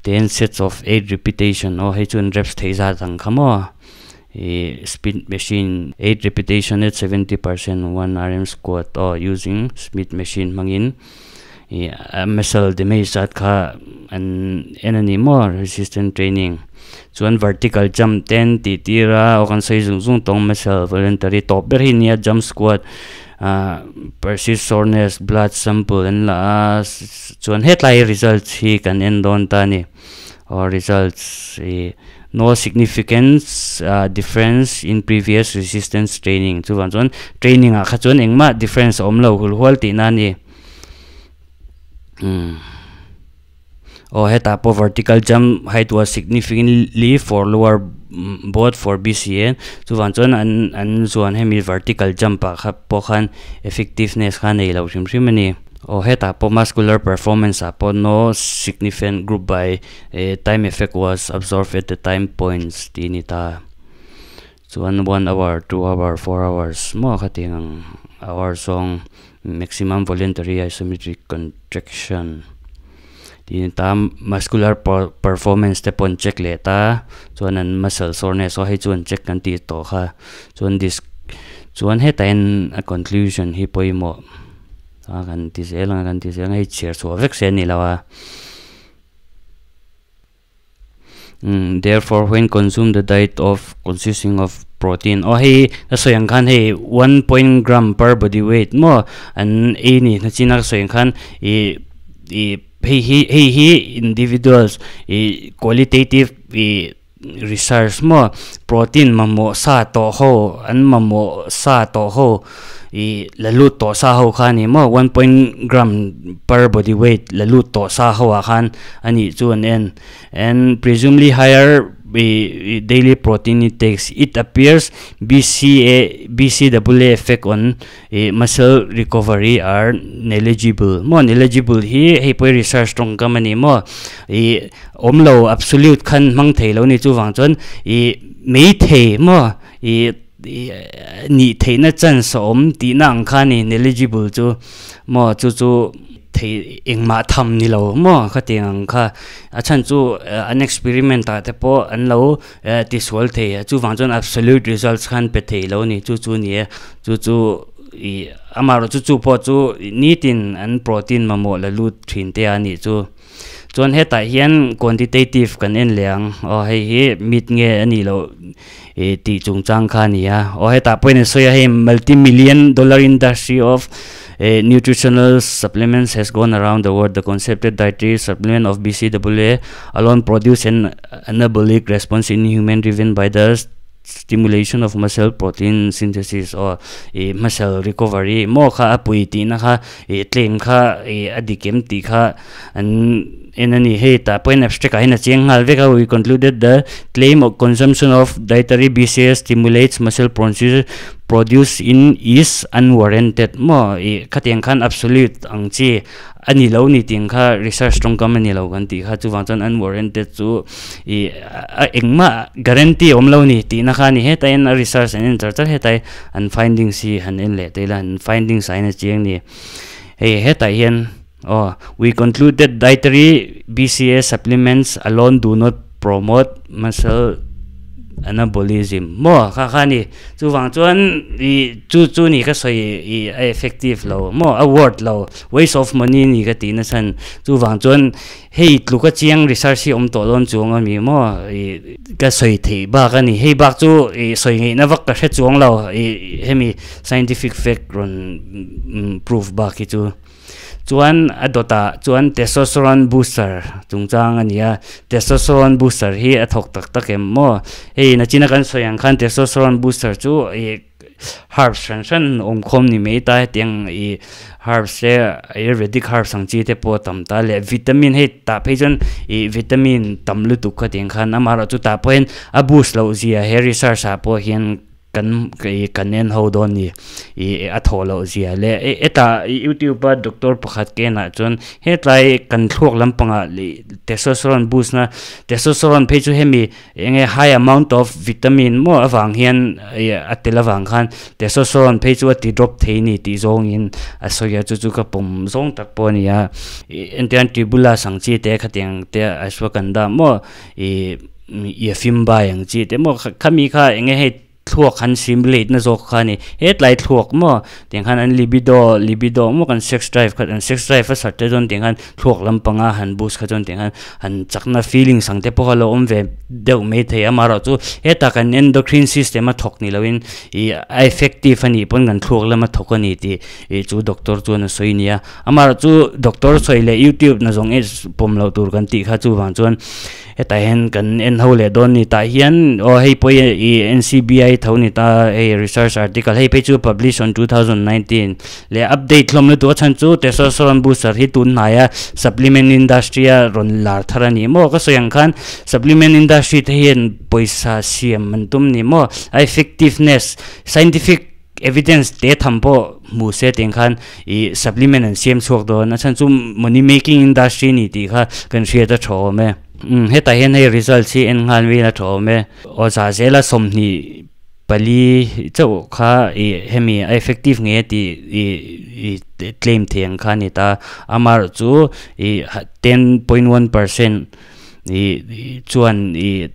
ten sets of eight repetition aw hei chuan reps theih zat ang kha maw ih speed machine eight repetition at 70% one RM squat aw using smith machine hmangin. Ih muscle damage zat kha an en a ni maw resistance training chuan vertical jump te an tih tir a aw kan sawi zung zung tawng muscle voluntary tawp ber hi nia jump squat ah persist soreness blood sample an la a chuan hetlai results hi kan en dawn ta a ni aw results ih no significance difference in previous resistance training chuvang chuan training ah kha chuan engmah difference a awm lo hulhual tihna a ni. Aw hetah pawh vertical jump height was significantly for lower both for B_C_A chuvang chuan an an zuan hemi vertical jump ah kha pawh khan effectiveness kha a nei lo hrim hrim a ni. Aw hetah pawh muscular performance ah pawh no significant group by time effect was observed at the time points tih a ni ta. Chuan one hour, two hour, four hours maw khatiang ang hour zawng Maximum voluntary isometric contraction tiin ta muscular performance te pawh an check leh ta chuan an muscle soreness aw hei chu an check kan tih tawh kha chuan this chuan hetah hian a conclusion hi pawimawh a kan ti zel ang a kan ti zel ang a hei chhiar chhuah vek se a ni lo a. Therefore when consume the diet of consisting of protein aw hei ka sawi ang khan hei one point gram per body weight maw an ei ni na chin a ka sawi ang khan ih ih hei hi hei hi individuals ih qualitative ih research maw protein mamawh sa tawh ho an mamawh sa tawh ho Ih la lut tawh sa ho kha a ni maw one point gram per body weight la lut tawh sa ho ah khan a nih chu an en and presumably higher ih daily protein intakes it appears B_C_A B_C_A_A effect on ih muscle recovery are negligible maw negligible hi hei pawh hi research tawngkam a ni maw ih awm lo absolute khan hmang thei lo a ni chuvang chuan ih maithei maw ih. Nih theihna chance a awm tihna ang kha a ni negligible chu maw chu chu thei engmah tham ni lo maw khatiang ang kha a chhan chu an experiment ah te pawh an lo tisual thei a chuvang chuan absolute results khan pe thei lo a ni chu chu a ni e chu chu ih amaherawhchu chu pawh chu nitin an protein mamawh la lut thin te a nih chu. Chuan hetah hian quantitative kan en leh ang aw hei hi mit nge a nih loh ih tih chungchang kha a ni a aw hetah pawhin an sawi a hei multi million dollar industry of Nutritional supplements has gone around the world. The concept that dietary supplement of B_C_A_A alone produce an anabolic response in human driven by the stimulation of muscle protein synthesis aw ih muscle recovery maw kha a pui tihna kha ih claim kha ih a dik em tih kha an en a ni. Hei tah pawhin abstract ah hian a chiang nghal vek a, we concluded the claim of consumption of dietary B_C_A_A stimulates muscle produce in is unwarranted maw ih khatiang khan absolute ang chi a ni lo ni tih ang kha research tawngkam a ni lo kan tih kha chuvang chuan unwarranted chu ih a engmah guarantee awm lo ni tihna kha a ni heta hian a research an en char char hetai an findings hi han en leh ta ila an findings ah hian a chiang a ni hei hetah hian aw we conclude that dietary B_C_A supplements alone do not promote muscle anabolism maw kha kha a ni chuvang chuan ih chu chu ni ka sawi ih a effective lo maw a worth lo waste of money ni ka tih nachhan chuvang chuan hei tluk a chiang research hi awm tawh dawn chuang a mi maw ih ka sawi theih bak a ni hei bak chu ih sawi ngaihna vak ka hre chuang lo ih hemi scientific fact rawn proof bak hi chu. Chuan a dawtah chuan testosterone booster chungchang a ni a, testosterone booster hi a thawk tak tak em maw? Hei nachina kan sawi ang khan testosterone booster chu ih herbs hran hran awm khawm ni mai ta hetiang ih herbs te ayurvedic herbs ang chi te pawh a tam ta leh vitamin hei tah phei chuan ih vitamin tam lutuk khatiang khan amaherawhchu tah pawh hian a boost loh zia he research ah pawh hian Kan kan en ho dawn ni ih a thawh loh zia leh hetah youtube a doctor pakhat ke enah chuan hetlai kan thluak lampangah leh testosterone boost na testosterone phei chu hemi eng nge high amount of vitamin maw avang hian ih a tel avang khan testosterone phei chu a ti drop thei ni tih zawngin a sawi a chu chu ka pawm zawng tak pawh a ni a ih entirnan tribulus ang chi te khatiang te ashwagandha maw ih. I a fim bai ang chi te maw khami kha eng nge hei thluak han simulate na zawk kha a ni hetlai thluak maw tiang khan an libido libido maw kan sex drive kha an sex drive a sat te chuan tiang khan thluak lampanga han boost kha chuan tiang khan han chakna feelings ang te pawh kha lo awm ve deuh mai thei a amaherawhchu heta kan endocrine system a thawk ni loin ih a effective a nih pawn kan thluak lama thawk a ni tih ih chu doctor chuan a sawi a nia amaherawhchu doctor sawi leh youtube na zawng pawm loh tur kan tih kha chuvang chuan. Hetah hian kan en ho leh dawn ni tah hian aw hei pawh hi ih N_C_B_I tho ni ta hei research article hei phei chu publish on 2019 leh update hlawm lutuk a chhan chu testosterone booster hi tun hnaia supplement industry a rawn lar thar a ni maw ka sawi ang khan supplement industry te hian pawisa siam an tum ni maw a effectiveness scientific evidence te tham pawh hmu se tiang khan ih supplement an siam chhuak dawn a chhan chu money making industry a ni tih kha kan hriat a tha awm e umm hetah hian hei results hi en nghal vel a tha awm e aw zah zela 24 chauh kha ih hemi a effective ngei a tih ih ih claim thei ang kha a ni ta amaherawh chu ih 10.1% ih chuan ih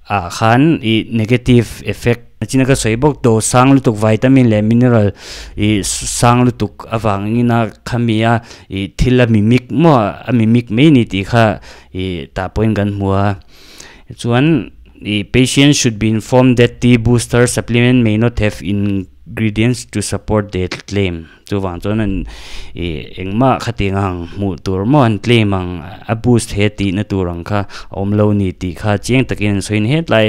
ah khan ih negative effect china ka sawi bawk dawh sang lutuk vitamin leh mineral ih sang lutuk avangin a khami a ih thil a mimik maw a mimik mai a ni tih kha ih tah pawhin kan hmu a chuan ih patient should be informed that tea booster supplement may not have ingredients to support their claim. Chuvang chuan an ih engmah khatiang ang hmuh tur maw an claim ang a boost he tihna tur ang kha a awm lo ni tih kha chiang takin an sawi a ni hetlai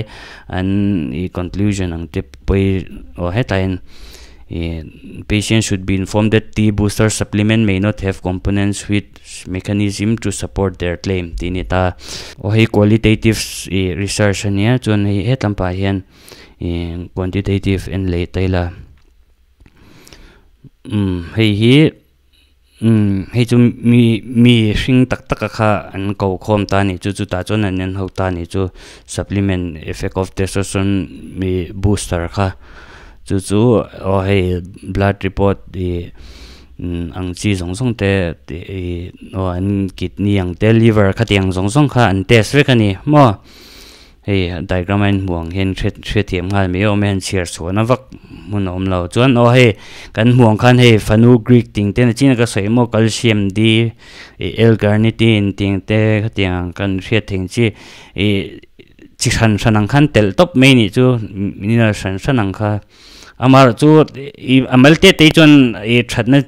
an ih conclusion ang te pawi aw hetlai hian ih patient should be informed that tea booster supplement may not have components with mechanism to support their claim tih a ni ta. Aw hei qualitative ih research a nia chuan hei hetlampah hian ih quantitative en leh ta ila. Umm hei hi umm hei chu mi mi hring tak tak a kha an ko khawm ta a nih chu chutah chuan an en ho ta a nih chu supplement effect of testosterone mi booster kha chu chu aw hei blood report ih ang chi zawng zawng te ih aw an kidney ang te liver khatiang zawng zawng kha an test vek a ni maw. Hei diagram a inhmuh ang hian hriat hriatthiam nghal mai awm e han chhiar chhuahna vak hmun a awm lo chuan aw hei kan hmuh ang khan hei fanu greek ting te nachin a ka sawi maw calcium d ih l carnitine ting te khatiang ang kan hriat thei ang chi ih chi hran hran ang khan telh tawp mai nih chu mineral hran hran ang kha amaherawhchu ih a mal te te hi chuan ih thatna.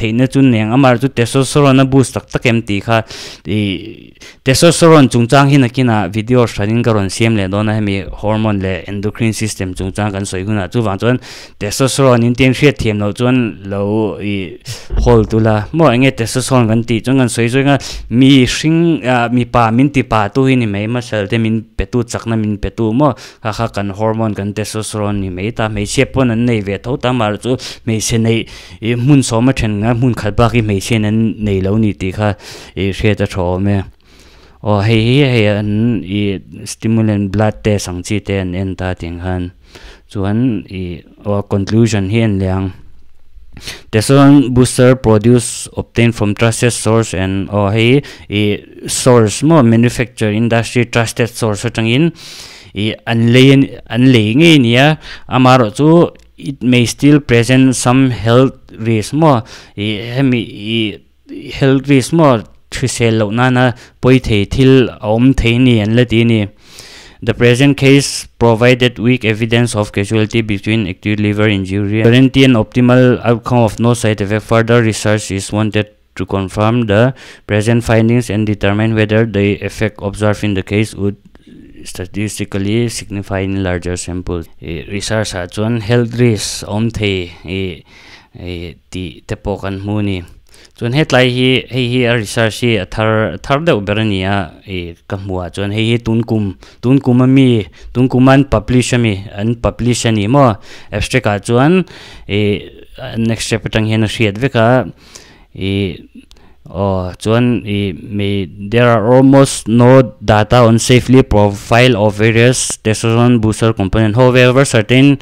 theihna chu neng amah chu testosterone a boost tak tak em tih kha ih testosterone chungchang hi nakinah video hranin ka rawn siam leh dawn a hemi hormone leh endocrine system chungchang kan sawi hunah chuvang chuan testosterone in tiang hriat thiam loh chuan lo ih hold ula maw eng nge testosterone kan tih chuan kan sawi zawk a mi hring ah mipa min ti pa tu hi ni mai muscle te min pe tu chakna min pe tu maw kha kha kan hormone kan testosterone ni mai ta hmeichhia pawn an nei ve tho ta amaherawh chu hmeichhe neih ih hmun sawm a then nga hmun khat bak hi hmeichhia in an nei lo ni tih kha ih hriat a tha awm e aw hei hi hei an ih stimulant blood test ang chi te an en ta tih ang khan chuan ih aw conclusion hi a ni leh ang testosterone booster produce obtained from trusted source and aw hei ih source maw manufacture industry trusted source atangin ih an lei an lei ngei a ni a amaherawh chu it may still present some health risk maw ih hemi ih health risk maw hrisel loh nana pawi thei thil a awm thei a ni an la ti a ni. The present case provided weak evidence of causality between acute liver injury and guarantee an optimal outcome of no side effect. Further research is wanted to confirm the present findings and determine whether the effect observed in the case would statistically signify in larger samples. Ih research ah chuan health risk a awm thei ih ih tih te pawh kan hmu a ni. Chuan hetlai hi hei hi a research hi a thar a thar deuh ber a ni a ih ka hmuh ah chuan hei hi tun kum tun kum ami tun kum an publish ami an publish a ni maw abstract ah chuan ih an extract atang hian a hriat vek a ih aw chuan ih may there are almost no data on safely profile of various testosterone booster component however certain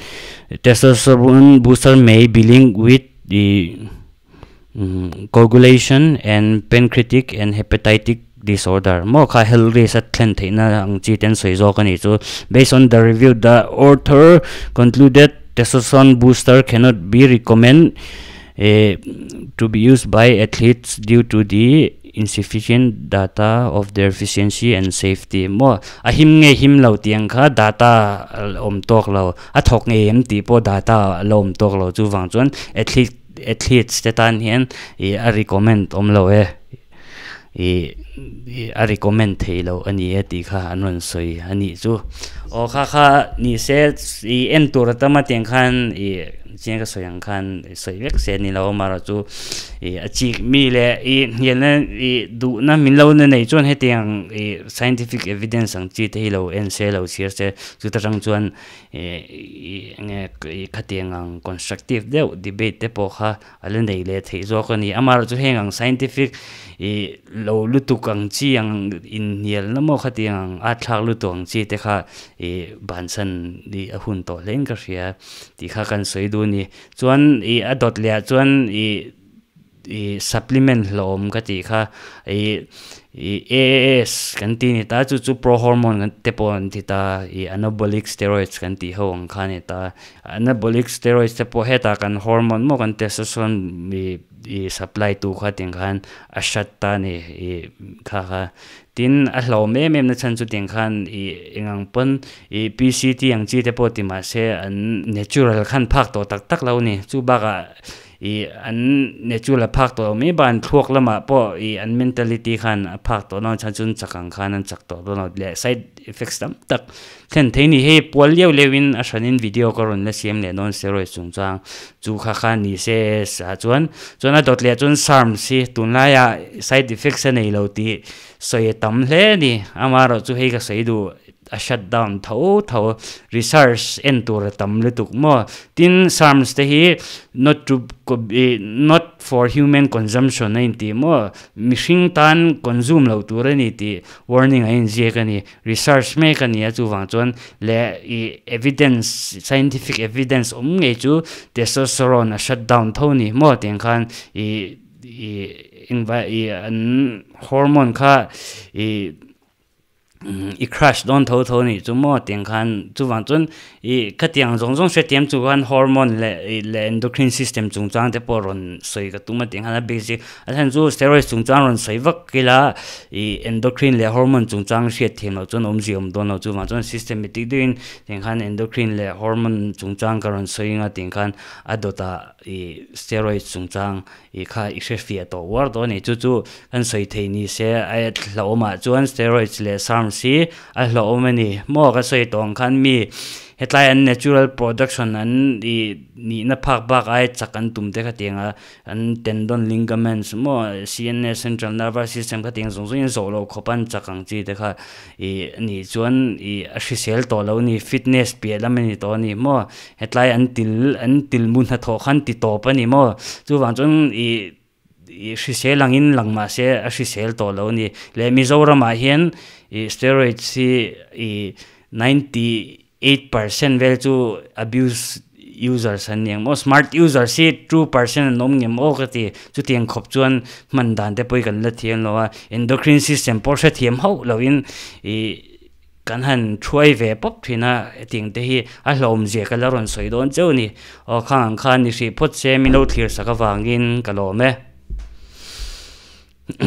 testosterone booster may be linked with ih coagulation and pancreatic and hepatitic disorder maw kha health risk a thlen theihna ang chi te an sawi zawk a nih chu based on the review the author concluded testosterone booster cannot be recommend eh to be used by athletes due to the insufficient data of their efficiency and safety maw a him nge him lo tih ang kha data awm tawk lo a thawk ngei em tih pawh data a la awm tawk lo chuvang chuan athlete athletes te tan hian ih a recommend awm lo e ih a recommend thei lo a ni e tih kha an rawn sawi a nih chu aw kha kha ni se ih en tur atama tiang khan ih chiang ka sawi ang khan sawi vek se ni lo amaherawh chu ih a chik mi leh ih hnialna ih duhna min lo na nei chuan hetiang ih scientific evidence ang chi te hi lo en se lo chhiar se chuta tang chuan ih eng nge khatiang ang constructive deuh debate te pawh kha a la nei leh theih zawk a ni. Amaherawh chu heng ang scientific ih lo lutuk ang chi ang inhnialna maw khatiang ang a thlak lutuk ang chi te kha ih bansan ih a hun tawh hlein ka hria tih kha kan sawi duh a ni. Chuan ih a dawt leh ah chuan ih ih supplement hlawm ka tih kha ih ih A_A_S kan tih a ni ta chu chu pro hormone kan te pawh an ti ta ih anabolic steroids kan tih ho ang kha a ni ta anabolic steroids te pawh hetah kan hormone maw kan testosterone ih ih supply tu kha tiang khan a hrat ta a ni ih kha kha tin a hlawm em em na chhan chu tiang khan ih eng ang pawn ih P_C_T ang chi te pawh ti mahse an natural khan phak tawh tak tak lo a ni chu bakah Ih an natural a phak tawh lo mai bak an thluak lamah pawh ih an mentality khan a phak tawh lo chhan chuan chak ang khan an chak tawh dawn lo leh side effects tam tak thlen thei a ni. Hei pual leu leu in a hran in video ka rawn la siam leh dawn steroids chungchang chu kha kha ni se ah chuan chuan a dawt leh chuan sarms hi tunlaiah side effects a nei lo tih sawi a tam hle a ni. Amaherawhchu hei ka sawi duh a shut down tho tho research en tur a tam lutuk maw tin sarms te hi not to not for human consumption a inti maw mihring tan consume loh tur a ni tih warning a inziak a ni research mek a ni a chuvang chuan leh ih evidence scientific evidence awm ngei chu testosterone a shut down tho a ni maw tiang khan ih ih engvah ih an hormone kha ih. I crash dawn tho tho nih chu maw tiang khan chuvang chuan ih khatiang zawng zawng hrethiam chu khan hormone leh ih leh endocrine system chungchang te pawh rawn sawi ka tum a tiang khan a basic a chhan chu steroids chungchang rawn sawi vak ila ih endocrine leh hormone chungchang hriat thiam loh chuan awmzia awm dawn lo chuvang chuan systematic deuhin tiang khan endocrine leh hormone chungchang ka rawn sawi anga tiang khan a dawtah ih steroids chungchang I kha i hre fiah tawh uar tawh a ni. Chu chu kan sawi thei ni se a hlauhawmah chuan steroids leh SARMs hi a hlauhawm a ni. Maw ka sawi tawh ang khan mi hetlai an natural production an i nihna phak bak ai chak an tum te kha tiang a an tendon ligaments maw CNS central nervous system kha tiang zawng zawng in zawh loh khawp an chak ang chi te kha i nih chuan i a hrisel tawh lo a ni fitness piah lam a ni tawh a ni maw. Hetlai an til an til mu hnathawh khan ti tawp a ni maw? Chuvang chuan ih ih hrisel angin lang mah se a hrisel tawh lo a ni. Leh Mizoramah hian ih steroids hi ih 98% vel chu abuse users an ni ang maw? Smart users hi 2% an awm ngem aw ka ti. Chutiang khawp chuan hman dan te pawh hi kan la thiam lo a. Endocrine system pawh hrethiam hauh loin ih Kan han thuai ve pawp thin a, hetiang te hi a hlawmzia ka la rawn sawi dawn cheu a ni. Aw khang ang khan ni hrih phawt se min lo thlir sak avangin ka lawm e.